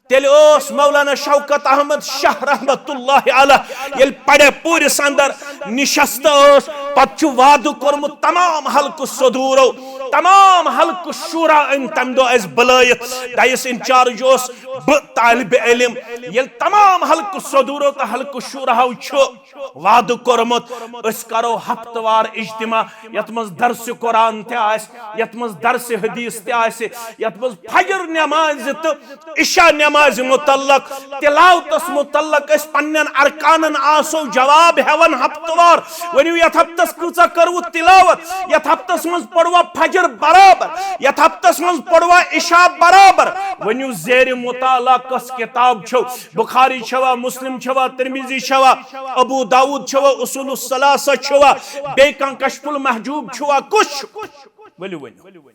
تیٚلہِ اوس مولانا شوکت احمد شاہ رحمت اللہ علیہ، ییٚلہِ پڑے پوٗرِس اندر نشست ٲس، پتہٕ چھُ وعدٕ کوٚرمُت تمام حلقہٕ صدورو، تمام حلقہٕ شورا أنۍ تمہِ دۄہ اَسہِ بُلٲیِتھ۔ ڈایس انچارج اوس بہٕ طالب علم۔ ییٚلہِ تمام حلقہٕ صدورو تہٕ حلقہٕ شوراہو چھُ وعدٕ کوٚرمُت، أسۍ کرو ہفتہٕ وار اجتماع، یتھ منٛز درس قرآن تہِ آسہِ، یتھ منٛز درس حدیث تہِ آسہِ، یتھ منٛز فجر نمازِ تہٕ عشاء نمازِ متعلق، تلاوتس متعلق أسۍ پننٮ۪ن ارکانن آسو جواب ہٮ۪وان ہفتہٕ وار۔ ؤنِو، یتھ ہفتس کۭژاہ کٔروٕ تلاوت؟ یتھ ہفتس منٛز پوٚروا فجر برابر؟ یتھ ہفتس منٛز پوٚروا عشاء برابر؟ ؤنِو، زیرِ مطالعہ کۄس کتاب چھو؟ بخاری چھوا، مسلم چھوا، ترمذی چھوا، ابو داؤد چھوا، اصول الثلاثہ چھوا، بیٚیہِ کانٛہہ کشف المحجوب چھوا، کُس چھُ؟ ؤلِو ؤنِو۔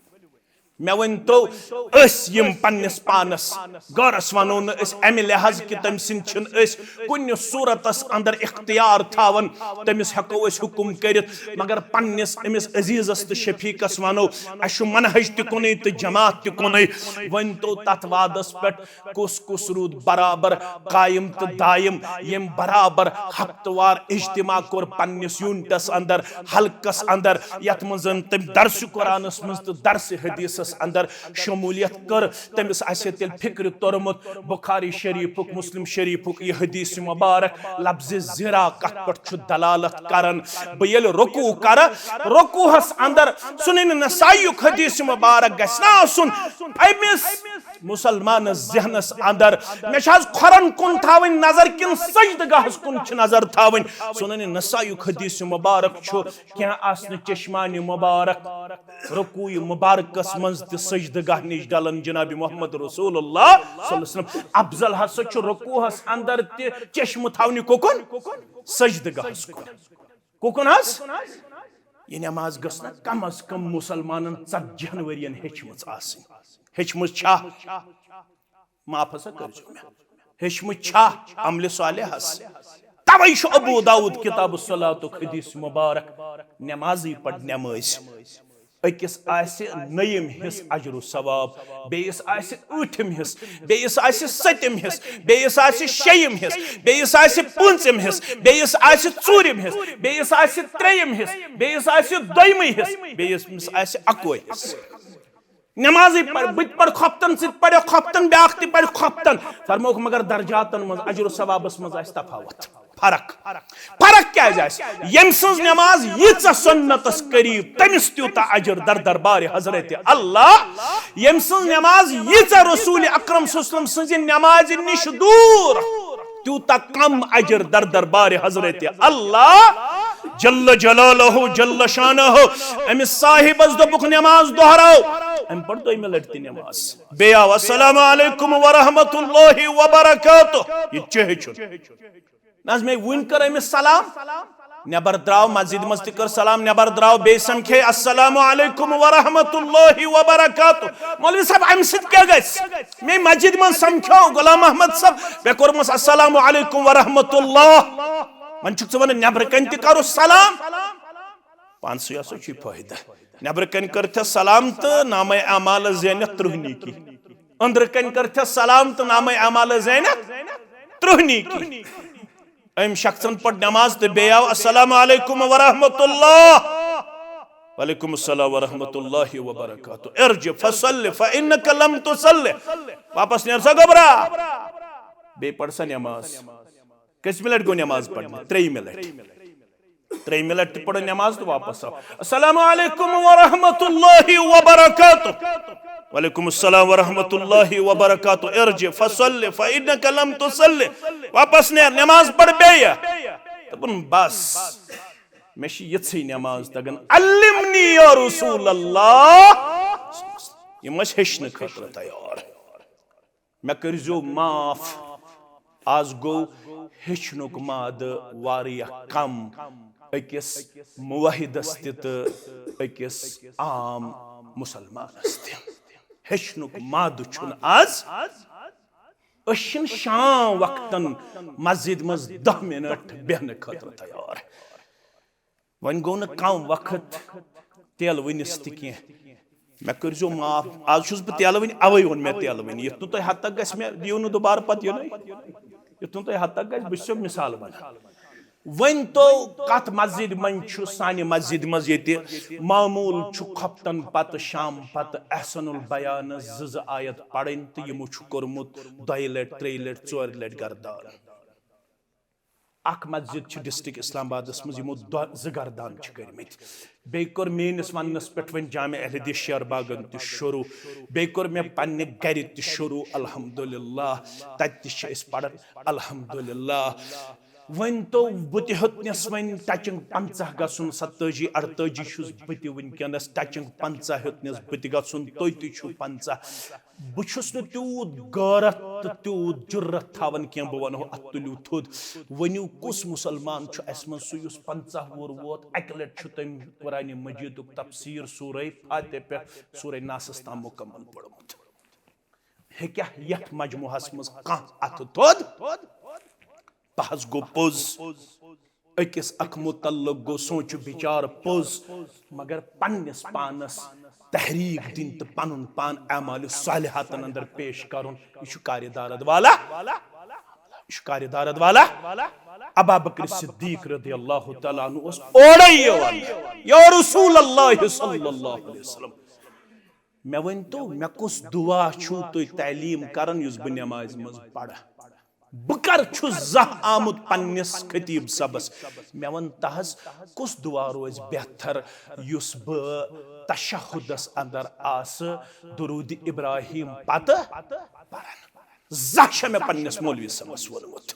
مےٚ ؤنۍ تو، أسۍ یِم پننِس پانس غٲرس ونو نہٕ أسۍ امہِ لحاظ کہِ تٔمۍ سٕنٛدۍ چھِنہٕ أسۍ کُنہِ صورتس اندر اختیار تھاوان، تٔمِس ہٮ۪کو أسۍ حکم کٔرِتھ، مگر پننِس أمِس عزیزس تہٕ شفیقس ونو، اسہِ چھُ منہج تہِ کُنُے تہٕ جماعت تہِ کُنُے۔ ؤنۍ تو تتھ وعدس پٮ۪ٹھ کُس کُس روٗد برابر قائم تہٕ دائم؟ ییٚمۍ برابر ہفتہٕ وار اجتماع کوٚر پننِس یونٹس اندر، حلقس اندر، یتھ منٛز زن تٔمۍ درس قرآنس منٛز تہٕ درس حدیثس اندر شمولیت کٔر۔ تٔمِس آسہِ ہے تیٚلہِ فکرِ توٚرمُت بخاری شریفُک، مسلم شریفُک یہِ حدیث مبارک لفظ زرا کتھ پٮ۪ٹھ چھُ دلالت کران۔ بہٕ ییٚلہِ رکوع کرٕ، رکوعس اندر سنن نسائیُک حدیث مبارک گژھِ نہ آسُن أمِس مسلمانس ذہنس اندر، مےٚ چھا از کھۄرن کُن تھاوٕنۍ نظر کِنہٕ سجدٕ گاہس کُن چھِ نظر تھاوٕنۍ؟ سنن نسائیُک حدیث مبارک چھُ، کینٛہہ آسنہٕ چشمانِ مبارک رکوع مبارکس منٛز تہِ سجدٕ گاہ نِش ڈلان جناب محمد رسول اللہ صلی اللہ علیہ وسلم۔ افضل ہسا چھُ رکوعس اندر تہِ چشمہٕ تھاونہِ کوکُن؟ سجدٕ گاہس کُن۔ کوکُن حظ؟ یہِ نماز گٔژھ نہ کم از کم مسلمانن ژتجی ہن ؤرین ہیٚچھمٕژ آسٕنۍ۔ ہیٚچھمٕژ چھا؟ معاف ہسا کٔرزیو مےٚ۔ ہیٚچھمٕژ چھا عملِ صالحس؟ توے چھُ ابو داؤد کتاب الصلاتُک حدیث مبارک، نمازٕے پڑھ نمٲزۍ۔ أکِس آسہِ نٔیِم حصہٕ اجر و ثواب، بیٚیِس آسہِ ٲٹھِم حصہٕ، بیٚیِس آسہِ سٔتِم حصہٕ، بیٚیِس آسہِ شیٚیِم حصہٕ، بیٚیِس آسہِ پوٗنٛژِم حصہٕ، بیٚیِس آسہِ ژوٗرِم حصہٕ، بیٚیِس آسہِ ترٛیٚیِم حصہٕ، بیٚیِس آسہِ دوٚیمٕے حصہٕ، بیٚیِس آسہِ اَکوے حصہٕ۔ نمازٕے پَر، بہٕ تہِ پَرٕ خۄفتن، ژٕ تہِ پَرٕ خۄفتن، بیٛاکھ تہِ پَرِ خۄفتن۔ فرمووُکھ، مگر درجاتن منٛز، اجر و ثوابس منٛز آسہِ تفاوت، فرق۔ فرق کیٛازِ آسہِ؟ ییٚمۍ سٕنٛز نماز ییٖژاہ سنتس قریب، تٔمِس تیوٗتاہ اجر در دربارِ حضرت اللہ۔ ییٚمۍ سٕنٛز نماز ییٖژاہ رسول اکرم صلی اللہ علیہ وسلم سٕنٛزِ نمازِ نِش دوٗر، تیوٗتاہ کم اجر در دربارِ حضرت اللہ جل جلالہ جل شانہ۔ أمِس صاحبس دوٚپُکھ، نماز دۄہراو۔ أمۍ پٔر دوٚیمہِ لٹہِ تہِ نماز۔ بیٚیہِ آو، السلام علیکم ورحمۃ اللہ وبرکاتہ۔ یہِ تہِ چھُ ہیٚچھُن۔ نہ حظ، مےٚ وُنۍ کٔر أمِس سلام۔ نٮ۪بر درٛاو، مسجد منٛز تہِ کٔر سلام، نٮ۪بر درٛاو، بیٚیہِ سمکھے، السلام علیکم ورحمۃ اللہ وبرکاتہ۔ مولوی صٲب، امہِ سۭتۍ کیٛاہ گژھِ؟ مےٚ مسجد منٛز سمکھیو غلام محمد صٲب، مےٚ کوٚرمس السلام علیکم ورحمۃ اللہ۔ وۄنۍ چھُکھ ژٕ ونان نٮ۪برٕ کنہِ تہِ کرو سلام؟ پانسٕے ہسا چھُے فٲیدٕ۔ نٮ۪برٕ کنہِ کٔرتھس سلام تہٕ نامے اعمال زینتھ ترٕٛہ نیکی۔ أنٛدرٕ کنہِ کٔرتھس سلام تہٕ نامے اعمال زینتھ ترٕٛہ نیکی۔ أمۍ شخصن پٔر نماز تہٕ بیٚیہِ آو، السلام علیکم ورحمۃ اللہ۔ وعلیکم السلام ورحمۃ اللہ وبرکاتہ۔ ارجع فصل فانک لم تصل۔ واپس نیر سا، گوٚبرا۔ بیٚیہِ پَر سا نماز۔ کٔژمہِ لٹہِ گوٚو نماز پرنہِ؟ ترٛیٚیِمہِ لٹہِ۔ ترٛیٚیِمہِ لٹہِ تہِ پٔر نماز تہٕ واپس آو، السلام علیکم ورحمۃ اللہ وبرکاتہ۔ وعلیکم السلام ورحمۃ اللہ وبرکاتہ۔ ارجع فصل فانک لم تصل۔ واپس نیر، نماز پَر بیٚیہِ۔ دوٚپُن، بس، مےٚ چھِ یِژھٕے نماز تگان، علمنی یا رسول اللہ۔ یِم ٲسۍ ہیٚچھنہٕ خٲطرٕ تیار۔ مےٚ کٔرۍزیو معاف، از گوٚو ہیٚچھنُک مادٕ واریاہ کم أکِس موحدس تہِ تہٕ أکِس عام مسلمانس تہِ۔ ہیٚچھنُک مادٕ چھُنہٕ از۔ أسۍ چھِنہٕ شام وقتن مسجد منٛز دَہ منٹ بیٚہنہٕ خٲطرٕ تیار۔ وۄنۍ گوٚو نہٕ کم وقت تیلہٕ وٕنِس تہِ کینٛہہ۔ مےٚ کٔرۍزیو معاف، از چھُس بہٕ تیلہٕ وٕنہِ، اوے ووٚن مےٚ تیلہٕ وٕنہِ۔ یُتھ نہٕ تۄہہِ ہتک گژھِ مےٚ، دِیِو نہٕ دُبارٕ پتہٕ یِنُے۔ یُتھ نہٕ تۄہہِ ہتک گژھِ، بہٕ چھُسو مثال ونان۔ وۄنۍ تو کتھ مسجد منٛز چھُ، سانہِ مسجد منٛز ییٚتہِ معموٗل چھُ خۄفتن پتہٕ، شام پتہٕ احسن البیان زٕ زٕ آیت پرٕنۍ تہٕ یِمو چھُ کوٚرمُت دۄیہِ لٹہِ، ترٛیٚیہِ لٹہِ، ژورِ لٹہِ گردان۔ اکھ مسجد چھِ ڈسٹرکٹ اسلام آبادس منٛز یِمو دۄ-، زٕ گردان چھِ کٔرمٕتۍ۔ بیٚیہِ کوٚر میٲنِس وننس پٮ۪ٹھ وۄنۍ جامع اہل حدیث شیر باغن تہِ شروع، بیٚیہِ کوٚر مےٚ پننہِ گرِ تہِ شروع، الحمدللہ۔ تتہِ تہِ چھِ أسۍ پران، الحمدللہ۔ وۄنۍ تو بہٕ تہِ ہیوٚتنس وۄنۍ ٹچنگ پنژاہ گژھُن، ستٲجی اڑتٲجی چھُس بہٕ تہِ وٕنکیٚنس، ٹچنگ پنژاہ ہیوٚتنس بہٕ تہِ گژھُن، تُہۍ تہِ چھِو پنژاہ۔ بہٕ چھُس نہٕ تیوٗت غٲرت تہٕ تیوٗت جُرت تھاوان کینٛہہ، بہٕ وَنہو اَتھ تُلِو تھوٚد۔ ؤنِو، کُس مُسلمان چھُ اَسہِ منٛز سُہ، یُس پنٛژاہ وُہُر ووت، اَکہِ لَٹہِ چھُ تٔمۍ قرآنِ مجیٖدُک تفسیٖر سورہ فاتحہ پٮ۪ٹھ سورہ ناسَس تام مُکمل پوٚرمُت؟ ہیٚکیٛاہ یَتھ مجموعہَس منٛز کانٛہہ اَتھٕ تھوٚد؟ تحس گوٚو پوٚز، أکِس اکھ متعلق گوٚو سونچ بچار پوٚز، مگر پننِس پانس تحریک دِنۍ تہٕ پنُن پان اعمال صالحاتن اندر پیش کرُن، یہِ چھُ کارِ دارد والا، یہِ چھُ کارِ دارد والا۔ ابا بکر صدیق رضی اللہ تعالیٰ عنہ اوس اورے یِوان، یا رسول اللہ صلی اللہ علیہ وسلم، مےٚ ؤنۍ تو، مےٚ کُس دعا چھُو تُہۍ تعلیٖم کران یُس بہٕ نمازِ منٛز پرٕ؟ بہٕ کر چھُس زانٛہہ آمُت پننِس خطیب صٲبس، مےٚ وَن تحس کُس دعا روزِ بہتر یُس بہٕ تشہدس اندر آسہٕ درود ابراہیم پتہٕ پران؟ زانٛہہ چھےٚ مےٚ پننِس مولوی صٲبس ووٚنمُت۔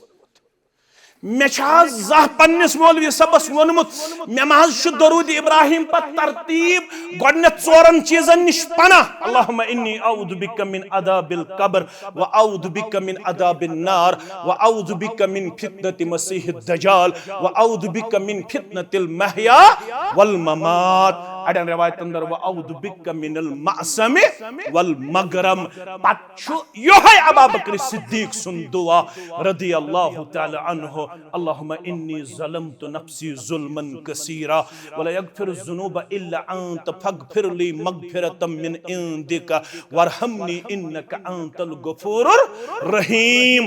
مےٚ چھا زانٛہہ پننِس مولوی صٲبس ووٚنمُت، مےٚ ما حظ چھُ درود ابراہیم پتہٕ ترتیب گۄڈٕنیتھ ژورن چیٖزن نِش پناہ؟ اللہم انی اعوذ بک من عذاب القبر، و اعوذ بک من عذاب النار، و اعوذ بک من فتنة مسیح الدجال، و اعوذ بک من فتنة المحیا والممات۔ اڑین روایتن اندر، و اعوذ بک من المأثم والمغرم۔ پتہٕ چھُ یِہوٚے ابا بکر صدیق سُنٛد دعا رضی اللہ تعالیٰ عنہ، اللہم انی ظلمت نفسی ظلما کثیرا ولا یغفر الذنوب الا انت فاغفر لی مغفرة من عندک وارحمنی انک انت الغفور الرحیم۔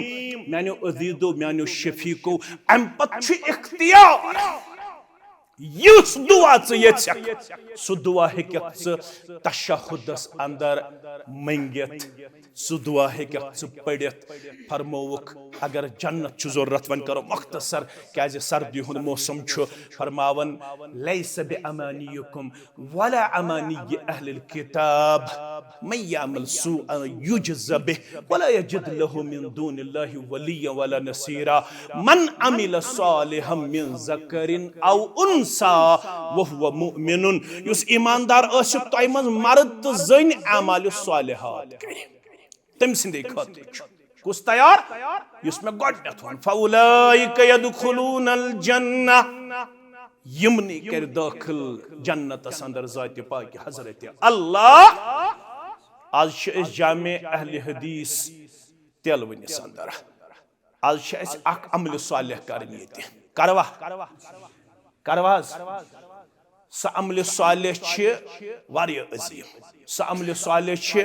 میانیو عزیزو، میانیو شفیقو، امہِ پتہٕ چھُ اختیار یُس دعا ژٕ یژھکھ، سُہ دعا ہیٚککھ ژٕ تشہدس اندر منگتھ، سُہ دعا ہیٚککھ ژٕ پٔرِتھ۔ فرمووُکھ، اگر جنت چھُ ضرورت، وۄنۍ کرو مختصر، کیازِ سردی ہُنٛد موسم چھُ، فرماوان، "لیس بامانیکم ولا امانی اہل الکتاب، من یعمل سوءا یجز به ولا یجد له من دون اللہ ولیا ولا نصیرا، من عمل صالحا من ذکر او انثی وهو مؤمن"۔ یُس ایماندار ٲسِتھ تۄہہِ منٛز مرد تہٕ زٔنۍ اعمال صالحات کرِ، تٔمۍ سٕنٛدے خٲطرٕ چھُ۔ کُس تیار؟ یُس مےٚ گۄڈٕنیتھ ووٚن، "فاولئک یدخلون الجنہ"، یِمنٕے کرِ دٲخل جنتس اندر ذاتِ پاک حضرت اللہ۔ آز چھِ أسۍ جامع اہل حدیث تیلونِس اندر۔ آز چھِ اَسہِ اکھ عملِ صالح کرٕنۍ ییٚتہِ۔ کروا؟ کروا حظ؟ سۄ عملِ صالح چھِ واریاہ عظیٖم۔ سۄ عملِ صالح چھِ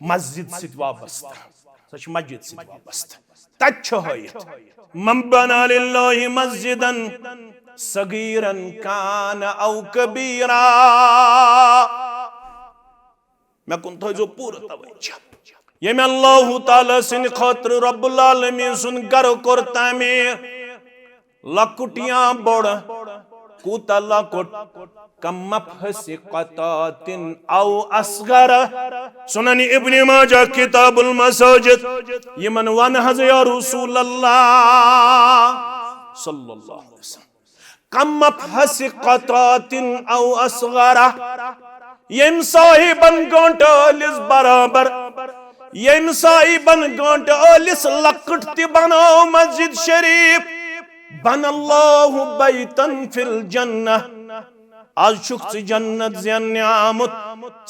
مسجد سۭتۍ وابستہٕ۔ سۄ چھِ مسجد سۭتۍ وابستہٕ۔ تَتہِ چھُ ہٲیِتھ، "من بنى لله مسجدا صغيرا كان أو كبيرا"۔ مےٚ کُن تھٲیزیو پوٗرٕ توجہ۔ ییٚمۍ اللہ تعالیٰ سٕنٛدِ خٲطرٕ رب العالمین سُنٛد گرٕ کوٚر تعمیٖر، لۄکُٹ یا بوٚڑ، کوٗتاہ لۄکُٹ، کم مفحص قطاة او اصغر۔ سنن ابن ماجہ، کتاب المساجد، یِمن ون حض یا رسول اللہ صلی اللہ علیہ وسلم، کم مفحص قطاة او اصغر۔ ییٚمۍ صاحبن گٲنٹہٕ ٲلِس برابر، ییٚمۍ صاحبن گٲنٹہٕ ٲلِس لۄکٕٹ تہِ بنٲو مسجد شریف، بنى الله بيتا في الجنة۔ آز چھُکھ ژٕ جنت زیننہِ آمُت،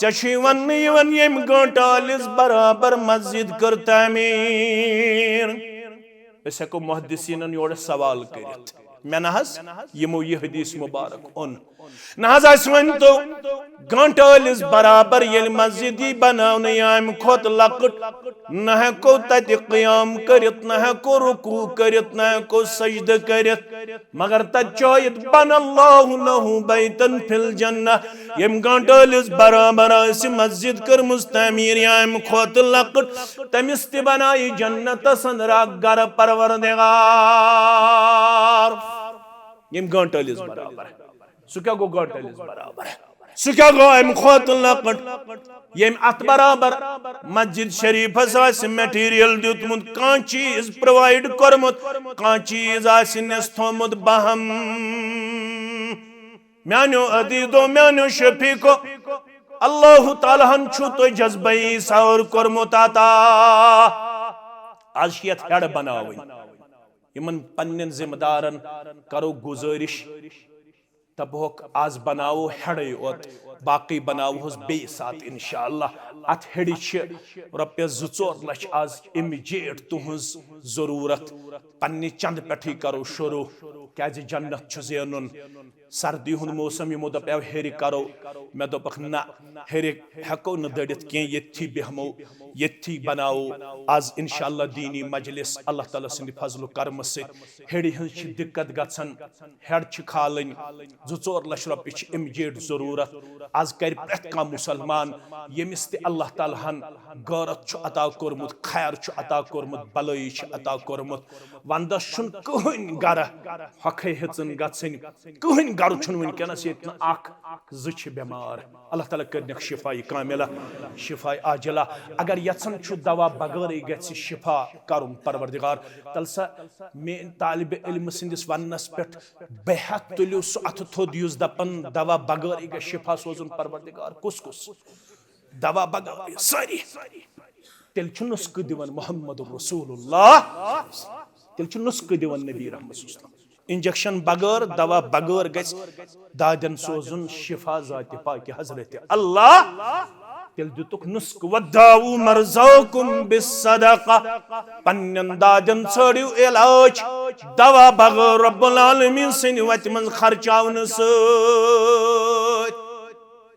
ژےٚ چھُے وننہٕ یِوان، ییٚمۍ گٲنٹہٕ ٲلِس برابر مسجد کٔر تعمیٖر۔ أسۍ ہٮ۪کو محدثینن یورٕ سوال کٔرِتھ، مےٚ نہ حظ یِمو یہِ حدیث مبارک اوٚن۔ نہ حظ، اَسہِ ؤنۍ تو، گٲنٹہٕ ٲلِس برابر ییٚلہِ مسجد یی بناونہٕ یا اَمہِ کھۄتہٕ لۄکٕٹ، نہ ہٮ۪کو تَتہِ قیام کٔرِتھ، نہ ہٮ۪کو رکوع کٔرِتھ، نہ ہٮ۪کو سجدٕ کٔرِتھ، مگر تَتہِ چھُ ہٲیِتھ، بنى الله له بيتا في الجنة۔ ییٚمۍ گٲنٹہٕ ٲلِس برابر آسہِ مسجد کٔرمٕژ تعمیٖر یا اَمہِ کھۄتہٕ لۄکٕٹ، تٔمِس تہِ بنایہِ جنتس اندر اکھ گرٕ پروردگار۔ ییٚمۍ گٲنٹہٕ ٲلِس برابر۔ سُہ کیٛاہ گوٚو گٲنٹہٕ ٲلِس برابر؟ سُہ کیٛاہ گوٚو اَمہِ کھۄتہٕ لۄکٕٹ؟ ییٚمۍ اَتھ برابر مسجد شریفس آسہِ material دیُتمُت، کانٛہہ چیٖز provide کوٚرمُت، کانٛہہ چیٖز آسہِ نِس تھوٚمُت بہم۔ میانیو عزیزو، میانیو شفیقو، اللہ تعالیٰ ہن چھُ تۄہہِ جذبہ ایثار کوٚرمُت عطا۔ آز چھِ یتھ ہیڈ بناوٕنۍ۔ یِمن پننٮ۪ن ذمہٕ دارن کرو گزٲرِش، دپہوکھ، آز بناوو ہیڈے یوت، باقٕے بناوہوس بیٚیہِ ساتہٕ انشاءاللہ۔ اتھ ہیڈِ چھِ رۄپیس زٕ ژور لچھ آز immediate تُہنٛز ضروٗرت۔ پننہِ چندٕ پٮ۪ٹھٕے کرو شروع، کیازِ جنت چھُ زینُن۔ سردی ہُنٛد موسم، یِمو دپیو ہیرِ کرو، مےٚ دوٚپکھ نہ، ہیرِ ہٮ۪کو نہٕ دٔڑِتھ کینٛہہ، ییٚتھی بیٚہمو، ییٚتھی بناوو آز انشاءاللہ دینی مجلس۔ اللہ تعالیٰ سٕنٛدِ فضل و کرمہٕ سۭتۍ ہیرِ ہٕنٛز چھِ دِقت گژھان، ہیڈ چھِ کھالٕنۍ، زٕ ژور لچھ رۄپیہِ چھِ immediate ضروٗرت۔ آز کرِ پرٛٮ۪تھ کانٛہہ مسلمان، ییٚمِس تہِ اللہ تعالیٰ ہن غٲرت چھُ عطا کوٚرمُت، خیر چھُ عطا کوٚرمُت، بلٲیی چھِ عطا کوٚرمُت، وندس چھُنہٕ کٕہٕنۍ گرٕ ہۄکھے ہیژٕن گژھٕنۍ، کٕہٕنۍ گرٕ چھُنہٕ وٕنکیٚنس ییٚتہِ نہٕ اکھ زٕ چھِ بٮ۪مار۔ اللہ تعالیٰ کٔرنکھ شفا کاملہ، شفا عاجلہ۔ اگر یژھان چھُ دوا بغٲرٕے گژھِ شفا کرُن پروردگار، تیٚلہِ سا میٲنۍ طالب علم سٕنٛدِس وننس پٮ۪ٹھ بے ہتھ تُلِو سُہ اتھٕ تھوٚد یُس دپان دوا بغٲرٕے گژھِ شفا سوزُن پروردگار۔ کُس کُس؟ دوا بغٲرٕے سٲری۔ تیٚلہِ چھُ نُسخہٕ دِوان محمد رسول اللہ، تیٚلہِ چھُ نُسخہٕ دِوان نبی رحمت صلی اللہ علیہ وسلم۔ انجیکشن بغٲر، دوا بغٲر گژھِ دادٮ۪ن سوزُن شفا ذاتِ پاکِ حضرت اللہ۔ تیٚلہِ دِتُکھ نُسخہٕ، "وداووا مرضاکم بالصدقہ"۔ پننٮ۪ن دادٮ۪ن ژھٲڑِو علاج، دوا بغٲر رب العالمین سٕنٛدِ وتہِ منٛز خرچاونہٕ سۭتۍ۔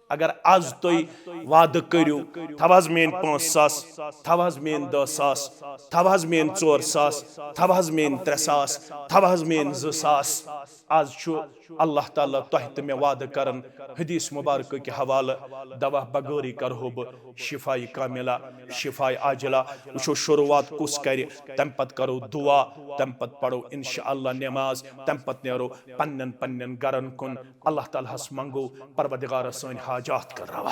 اگر از تُہۍ وعدٕ کٔرِو، تھاو حظ میٲنۍ پانٛژھ ساس، تھاو حظ میٲنۍ دَہ ساس، تھاو حظ میٲنۍ ژور ساس، تھاو حظ میٲنۍ ترٛےٚ ساس، تھاو حظ میٲنۍ زٕ ساس۔ آز چھُ اللہ تعالیٰ تۄہہِ تہٕ مےٚ وعدٕ کران حدیث مبارکہٕ کہِ حوالہٕ، دوا بغٲرٕے کرہو بہٕ شفایہِ کاملہ، شفایہِ عاجلہ۔ وٕچھو شروعات کُس کرِ، تمہِ پتہٕ کرو دعا، تمہِ پتہٕ پرو انشاءاللہ نماز، تمہِ پتہٕ نیرو پننٮ۪ن پننٮ۪ن گرن کُن۔ اللہ تعالیٰ ہس منگو، پروردگارا سٲنۍ حاجات کر روا،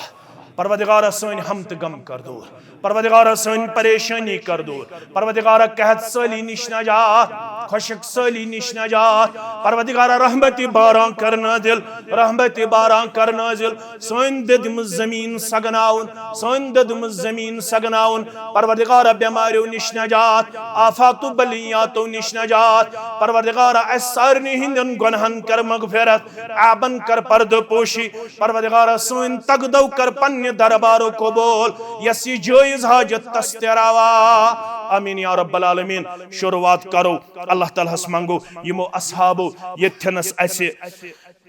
پروردگارا سٲنۍ ہم تہٕ غم کر دور، پروردگارا سٲنۍ پریشٲنی کر دور، پروردگارا قحط سٲلی نِش نجات، خۄشک سٲلی نِش نجات، پروردگارا رحمتی باران کر نازل، رحمتی باران کر نازل، سٲنۍ دٔدمٕژ زمین سگناوُن، سٲنۍ دٔدمٕژ زمین سگناوُن، پروردگارا بٮ۪ماریو نِش نجات، آفات و بلیاتو نِش نجات، پروردگارا اسہِ سارنٕے ہٕنٛدٮ۪ن گۄنہن کر مغفرت، عیبن کر پردٕ پوشی، پروردگارا سٲنۍ تگدو کر پننہِ دربارو قبول، یس یہِ جٲیز حاجت تس تہِ روا۔ آمین یا رب العالمین۔ شروعات کرو، اللہ تعالیٰ ہس منگو، یِمو اصحابو ییٚتھٮ۪نس اسہِ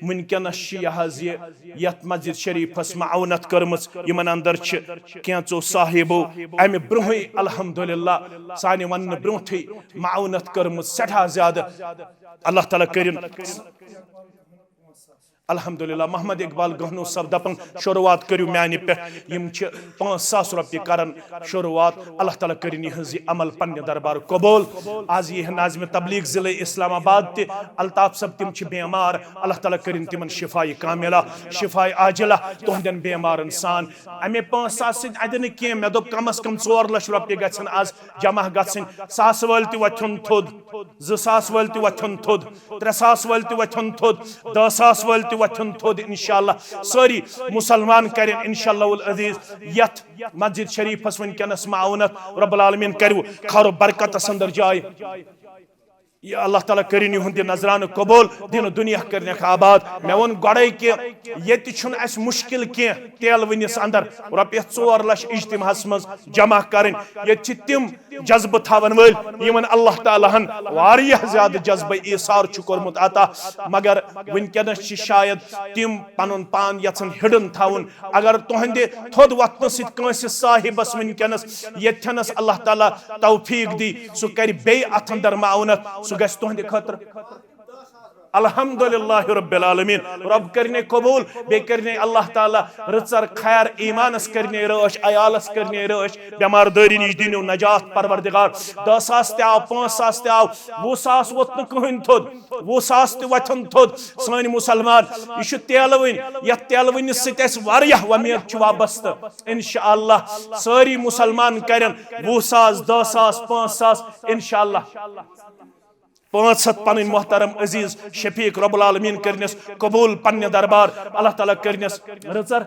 وٕنکیٚنس چھِ یہِ حظ یہِ یتھ مسجد شریفس معاونت کٔرمٕژ، یِمن اندر چھِ کینٛژو صاحبو امہِ برونٛہٕے الحمدللہ سانہِ وننہٕ برونٛٹھٕے معاونت کٔرمٕژ سٮ۪ٹھاہ زیادٕ۔ اللہ تعالیٰ کٔرِن۔ الحمدللہ، محمد اقبال گہنو صٲب دپان، شروعات کٔرِو میانہِ پٮ۪ٹھ۔ یِم چھِ پانٛژھ ساس رۄپیہِ کران شروعات۔ اللہ تعالیٰ کٔرِن یِہٕنٛز یہِ عمل پننہِ دربار قبول۔ آز یہِ ناظم تبلیغ ضلع اسلام آباد تہِ، الطاف صٲب، تِم چھِ بیمار، اللہ تعالیٰ کٔرِن تِمن شفایہِ کاملہ، شفایہِ عاجلہ، تُہنٛدٮ۪ن بیمارن سان۔ امے پانٛژھ ساس سۭتۍ ادِ نہٕ کینٛہہ، مےٚ دوٚپ کم از کم ژور لچھ رۄپیہِ گژھن آز جمع گژھٕنۍ۔ ساس وٲلۍ تہِ وۄتھن تھوٚد، زٕ ساس وٲلۍ تہِ وۄتھن تھوٚد، ترٛےٚ ساس وٲلۍ تہِ وۄتھن تھوٚد، دَہ ساس وٲلۍ تہِ وۄتھن تھوٚد۔ انشاءاللہ سٲری مسلمان کرن انشاءاللہ العزیز یتھ مسجد شریفس وٕنکیٚنس معاونت۔ رب العالمین کرِ خیر و برکتس اندر جاے۔ یا اللہ تعالیٰ کٔرِن یِہُنٛد یہِ نذرانہٕ قبول، دین و دُنیا کٔرنَکھ آباد۔ مےٚ ووٚن گۄڈَے کہِ ییٚتہِ چھُنہٕ اَسہِ مُشکِل کینٛہہ تیلوٕنِس اندر رۄپیَس ژور لچھ اجتماعس منٛز جمع کرٕنۍ۔ ییٚتہِ چھِ تِم جذبہٕ تھاوَن وٲلۍ یِمن اللہ تعالیٰ ہن واریاہ زیادٕ جذبہٕ ایثار چھُ کوٚرمُت عطا، مگر وٕنکیٚنَس چھِ شاید تِم پنُن پان یژھان hidden تھاوُن۔ اگر تُہنٛدِ تھوٚد وۄتھنہٕ سۭتۍ کٲنٛسہِ صاحبس وٕنکیٚنَس ییٚتھٮ۪نَس اللہ تعالیٰ توفیق دی، سُہ کرِ بیٚیہِ اتھ اندر معاونت، سُہ گژھِ تُہنٛدِ خٲطرٕ۔ الحمدللہ رب العالمین۔ رب کرنے قبول، بیٚیہِ کرنے اللہ تعالیٰ رٕژر خیر، ایمانس کرنے رٲچھ، عیالس کرنے رٲچھ، بیمار دٲری نِش دِنو نجات پروردگار۔ دَہ ساس تہِ آو، پانٛژھ ساس تہِ آو، وُہ ساس ووٚتھ نہٕ کٕہٕنۍ تھوٚد، وُہ ساس تہِ وۄتھن تھوٚد۔ سٲنۍ مسلمان، یہِ چھُ تیلوٕنۍ، یتھ تیلوٕنِس سۭتۍ اَسہِ واریاہ وۄمید چھِ وابستہٕ۔ انشاءاللہ سٲری مسلمان کرن وُہ ساس، دَہ ساس، پانٛژھ ساس، انشاءاللہ۔ پانٛژھ ہتھ پنٕنۍ محترم عزیز شفیق رب العالمین کرنس قبول پننہِ دربار، اللہ تعالیٰ کرنس رٕژر۔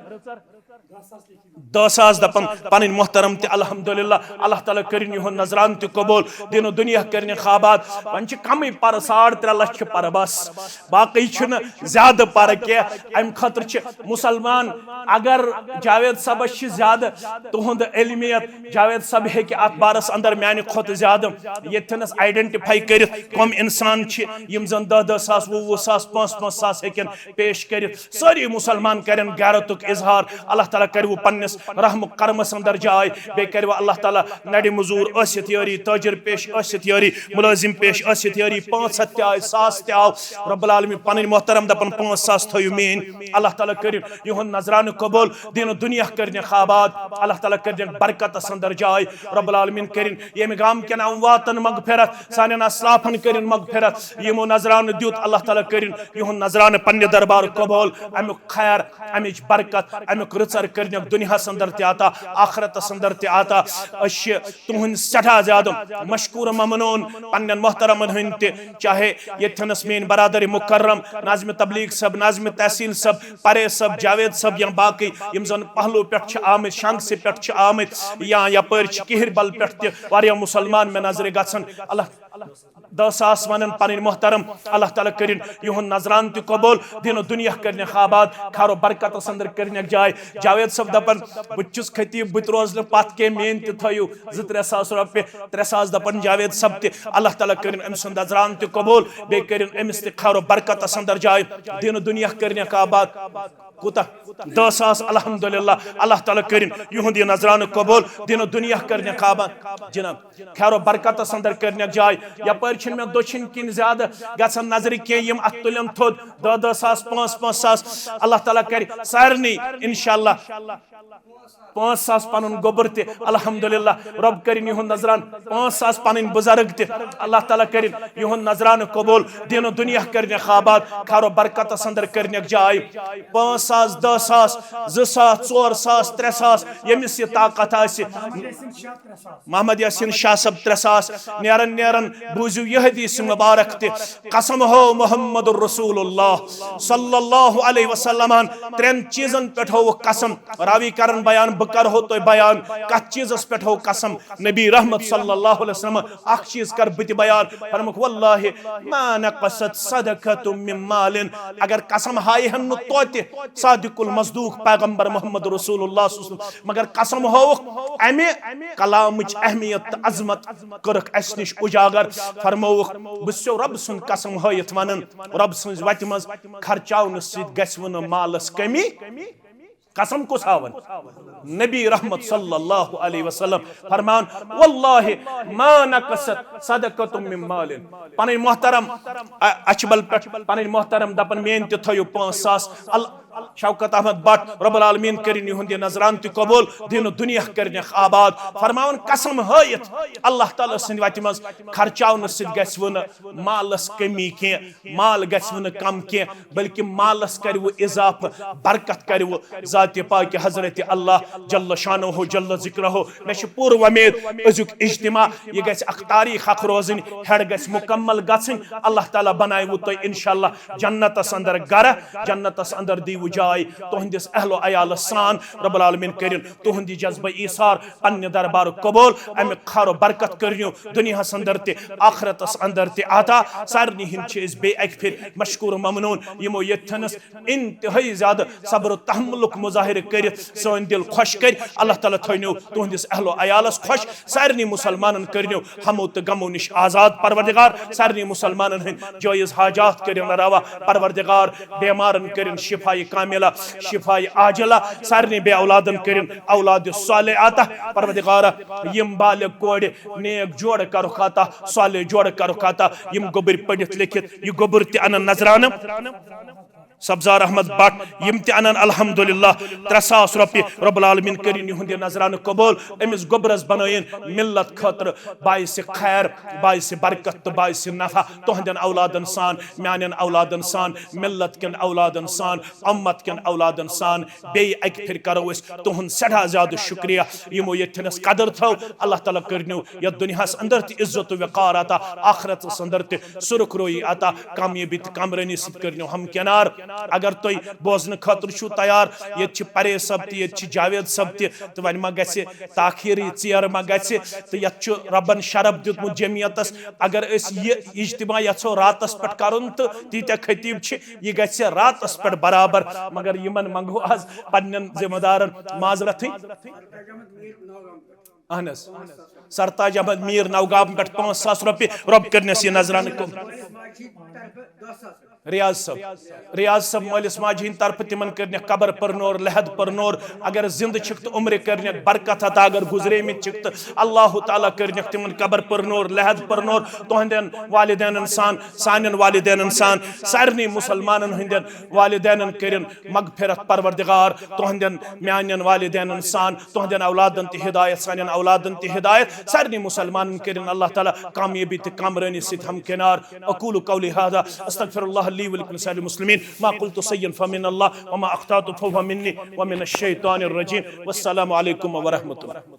دَہ ساس دپان پنٕنۍ محترم تہِ الحمدللہ، اللہ تعالیٰ کرن یِہُنٛد نذران تہِ قبول، دین و دُنیا کرنکھ آباد۔ وۄنۍ چھِ کمٕے پرٕ، ساڑ ترٛےٚ لچھ چھِ پرٕ بس، باقٕے چھُنہٕ زیادٕ پرٕ کینٛہہ۔ امہِ خٲطرٕ چھِ مسلمان، اگر جاوید صٲبس چھِ زیادٕ تُہُنٛد علمیت، جاوید صٲب ہیٚکہِ اتھ بارس اندر میانہِ کھۄتہٕ زیادٕ ییٚتھٮ۪نس identify کٔرِتھ، کم انسان چھِ یِم زن دَہ دَہ ساس، وُہ وُہ ساس، پانٛژھ پانٛژھ ساس ہیٚکن پیش کٔرِتھ۔ سٲری مسلمان کرن غیرتُک اظہار۔ اللہ تعالیٰ کرِوٕ پننِس رحم و کرمس اندر جاے، بیٚیہِ کرِوٕ اللہ تعالیٰ نرِ مزور ٲسِتھ یٲری، تاجر پیش ٲسِتھ یٲری، ملٲزم پیش ٲسِتھ یٲری۔ پانٛژھ ہتھ تہِ آے، ساس تہِ آو، رب العالمین پنٕنۍ محترم دپان پانٛژھ ساس تھٲیِو میٲنۍ۔ اللہ تعالیٰ کٔرِن یِہُنٛد نذرانہٕ قبول، دین و دُنیا کٔرنکھ آباد۔ اللہ تعالیٰ کٔرنکھ برکتس اندر جاے۔ رب العالمین کٔرِن ییٚمہِ گامہٕ کٮ۪ن امواتن مغفرت، سانٮ۪ن اسلافن کٔرِن مغفرت۔ یِمو نذرانہٕ دیُت، اللہ تعالیٰ کٔرِن یِہُنٛد نذرانہٕ پننہِ دربار قبول۔ امیُک خیر، امِچ برکت، امیُک رٕژر کٔرنکھ دُنیاہس اندر تہِ عطا، آخرتس اندر تہِ عطا۔ أسۍ چھِ تُہٕنٛدۍ سٮ۪ٹھاہ زیادٕ مشکور ممنون پننٮ۪ن محترمن ہٕنٛدۍ تہِ، چاہے ییٚتھٮ۪نس میٲنۍ برادر مکرم ناظم تبلیغ صٲب، ناظم تحصیل صٲب، پریز صٲب، جاوید صٲب یا باقٕے یِم زن پہلو پٮ۪ٹھ چھِ آمٕتۍ، شنگسہِ پٮ۪ٹھ چھِ آمٕتۍ یا یپٲرۍ چھِ کِہِربل پٮ۪ٹھ تہِ واریاہ مسلمان مےٚ نظرِ گژھان۔ اللہ دہ ساس ونن پنٕنۍ محترم، اللہ تعالیٰ کٔرِن یِہُنٛد نذران تہِ قبول، دین و دنیا کٔرنکھ آباد، خیر و برکتس اندر کٔرنکھ جاے۔ جاوید صٲب دپان، بہٕ تہِ چھُس خطیب، بہٕ تہِ روزٕ نہٕ پتھ کینٛہہ، میٲنۍ تہِ تھٲیِو زٕ ترٛےٚ ساس رۄپیہِ۔ ترٛےٚ ساس دپان جاوید صٲب تہِ، اللہ تعالیٰ کٔرِن أمۍ سُنٛد نذران تہِ قبول، بیٚیہِ کٔرِن أمِس تہِ خیر و برکتس اندر جاے، دین و دنیا کٔرنکھ آباد۔ کوٗتاہ؟ دہ ساس، الحمدللہ، اللہ تعالیٰ کٔرِن یِہُنٛد یہِ نذرانہٕ قبول، دین و دنیا کٔرنکھ آباد۔ جناب، خیر و برکتس اندر کٔرنکھ جاے۔ یپٲرۍ چھِنہٕ مےٚ دٔچھِنۍ کِنۍ زیادٕ گژھان نظرِ کینٛہہ، یِم اتھ تُلن تھوٚد، دہ دہ ساس، پانٛژھ پانٛژھ ساس، اللہ تعالیٰ کرِ سارنٕے انشاءاللہ پانٛژھ ساس پنُن گوٚبُر تہِ، الحمدللہ، رۄب کٔرِن یِہُنٛد نذران، پانٛژھ ساس پنٕنۍ بُزرگ تہِ، اللہ تعالیٰ کٔرِن یِہُنٛد نذرانہٕ قبول، دین و دنیا کٔرنکھ آباد، خیر و برکتس اندر کٔرنکھ جاے۔ پانٛژھ ساس، دہ ساس، زٕ ساس، ژور ساس، ترٛےٚ ساس، ییٚمِس یہِ طاقت آسہِ۔ محمد یاسین شاہ صٲب ترٛےٚ ساس، نیران نیران بوٗزِو یہِ حدیث مبارک تہِ، قسم ہو محمد رسول اللہ صلی اللہ علیہ وسلمن ترٛٮ۪ن چیٖزن پٮ۪ٹھ ہووُکھ قسم۔ راوی کرن بیان، بہٕ کرہو تۄہہِ بیان کتھ چیٖزس پٮ۪ٹھ ہوو قسم نبی رحمت صلی اللہ علیہ وسلم۔ اکھ چیٖز کر بہٕ تہِ بیان، فرمووُکھ، واللہ ما نقصت صدقۃ من مال۔ اگر قسم ہایہِ ہن نہٕ توتہِ صادق المصدوق پیغمبر محمد رسول اللہ صلی اللہ علیہ وسلم، مگر قسم ہووُکھ امہِ کلامٕچ اہمیت تہٕ عظمت کٔرٕکھ اسہِ نِش اجاگر۔ فرمووُکھ، بہٕ چھُسو رۄب سُنٛد قسم ہٲیِتھ ونان، رۄب سٕنٛزِ وتہِ منٛز خرچاونہٕ سۭتۍ گژھِ وٕ نہٕ مالس کمی۔ قسم کُس ہاوان؟ نبی رحمت صلی اللہ علیہ وسلم فرمان، واللہ ما نقصت صدقۃ من مال۔ پنٕنۍ محترم، ا-، اچھبل پٮ۪ٹھ پنٕنۍ محترم دپان، میٲنۍ تہِ تھٲیِو پانٛژھ ساس۔ ال-، شوکت احمد بٹ، رب العالمین کٔرِن یِہُنٛد یہِ نذران تہِ قبول، دین و دنیا کٔرنکھ آباد۔ فرماوان قسم ہٲیِتھ اللہ تعالیٰ سٕنٛدِ وتہِ منٛز خرچاونہٕ سۭتۍ گژھِ وٕ نہٕ مالس کمی کینٛہہ، مال گژھِ وٕ نہٕ کم کینٛہہ، بلکہ مالس کرِ وٕ اضافہٕ، برکت کرِ وٕ۔ ذات پاک حضرت اللہ جل شانہ جل ذکرہ، مےٚ چھِ پوٗرٕ وۄمید أزیُک اجتماع یہِ گژھِ اکھ تاریخ اکھ روزٕنۍ، ہیٚڈ گژھِ مکمل گژھٕنۍ۔ اللہ تعالیٰ بنایہِ وٕ تۄہہِ انشاءاللہ جنتس اندر گرٕ، جنتس اندر دی وٕ جاے تُہنٛدِس اہل و عیالس سان۔ رب العالمین کٔرِن تُہُنٛد یہِ جذبہ ایثار پننہِ دربارُک قبول۔ اَمہِ خیر و برکت کٔرِو دُنیاہَس اندر تہِ، آخرتَس اندر تہِ عطا۔ سارنٕے ہِنٛدۍ چھِ أسۍ بیٚیہِ اَکہِ پھِرِ مشکوٗر ممنوٗن، یِمو ییٚتھٮ۪نَس انتہٲئی زیادٕ صبر و تحملُک مظاہرٕ کٔرِتھ سٲنۍ دِل خۄش کٔرۍ۔ اللہ تعالیٰ تھٲینو تُہٕنٛدِس اہل و عیالَس خۄش، سارنٕے مُسلمانَن کٔرنو ہمو تہٕ غمو نِش آزاد۔ پروردگار، سارنٕے مُسلمانَن ہٕنٛدۍ جٲیِز حاجات کٔرِو نہ روا۔ پروردگار، بیمارَن کٔرِن شفایہِ کاملہ، شفایہِ عاجلہ، سارنٕے بے اولادَن کٔرِن اولاد صالح عطا۔ پروردگارا، یِم بالغ کورِ نیک جوڑ کرُکھ عطا، صالح جوڑ کرُکھ عطا۔ یِم گوٚبٕرۍ پٔرِتھ لیکھِتھ یہِ گوٚبُر تہِ اَنَن نذرانہٕ۔ سبزار احمد بٹ، یِم تہِ اَنَن الحمدللہ ترٛےٚ ساس رۄپیہِ۔ رب العالمین کٔرِن یِہُنٛد یہِ نذرانہٕ قبول۔ أمِس گوٚبرَس بنٲیِن ملت خٲطرٕ باعث خیر، باعث برکت تہٕ باعث نفع۔ تُہنٛدٮ۪ن اولادَن سان، میٛانٮ۪ن اولادَن سان، ملت کٮ۪ن اولادَن سان، اُمت کٮ۪ن اولادَن سان۔ بیٚیہِ اَکہِ پھِرِ کرو أسۍ تُہُنٛد سٮ۪ٹھاہ زیادٕ شُکریہ، یِمو ییٚتھٮ۪نَس قدر تھٲو۔ اللہ تعالیٰ کٔرنو یَتھ دُنیاہَس اندر تہِ عزت و وقار عطا، آخرتَس اندر تہِ سُرخ رویی عطا، کامیٲبی تہٕ کامرٲنی سۭتۍ کٔرنو ہمکنار۔ اگر تُہۍ بوزنہٕ خٲطرٕ چھِو تیار، ییٚتہِ چھِ پرویز صٲب تہِ، ییٚتہِ چھِ جاوید صٲب تہِ، تہٕ وۄنۍ ما گژھِ تاخیٖرٕے، ژیر ما گژھِ؟ تہٕ یَتھ چھُ رۄبَن شرف دیُتمُت جمعیتَس۔ اگر أسۍ یہِ اجتماع یَژھو راتَس پٮ۪ٹھ کَرُن، تہٕ تیٖتیٛاہ خطیٖب چھِ، یہِ گژھِ راتس پٮ۪ٹھ برابر، مگر یِمن منگو آز پننٮ۪ن ذمہ دارن معذرتھٕے۔ اہن حظ، سرتاج احمد میر نوگام پٮ۪ٹھ پانٛژھ ساس رۄپیہِ، رۄب کٔرنس یہِ نذرانہٕ قبول۔ ریاض صٲب، ریاض صٲب مٲلِس ماجہِ ہٕنٛدِ طرفہٕ تِمن کٔرنکھ قبر پرنور، لحد پرنور۔ اگر زندٕ چھِکھ تہٕ عمرِ کٔرنکھ برکت عطا، اگر گُزریمٕتۍ چھِکھ تہٕ اللہ تعالیٰ کٔرنکھ تِمن قبر پرنور، لحد پرنور۔ تُہنٛدٮ۪ن والدینن سان، سانٮ۪ن والدینن سان، سارنٕے مسلمانن ہٕنٛدٮ۪ن والدینن کٔرِن مغفرت پروردگار۔ تُہنٛدٮ۪ن میانٮ۪ن والدینن سان، تُہنٛدٮ۪ن اولادن تہِ ہدایت، سانٮ۪ن اولادن تہِ ہدایت، سارنٕے مسلمانن کٔرِن اللہ تعالیٰ کامیٲبی تہٕ کامرٲنی سۭتۍ ہمکنار۔ اقول قولی هذا، استغفر الله لي ولكم سائر المسلمين، ما قلت شيئا فمن الله وما اخطأت فهو مني ومن الشيطان الرجيم۔ والسلام عليكم ورحمة الله۔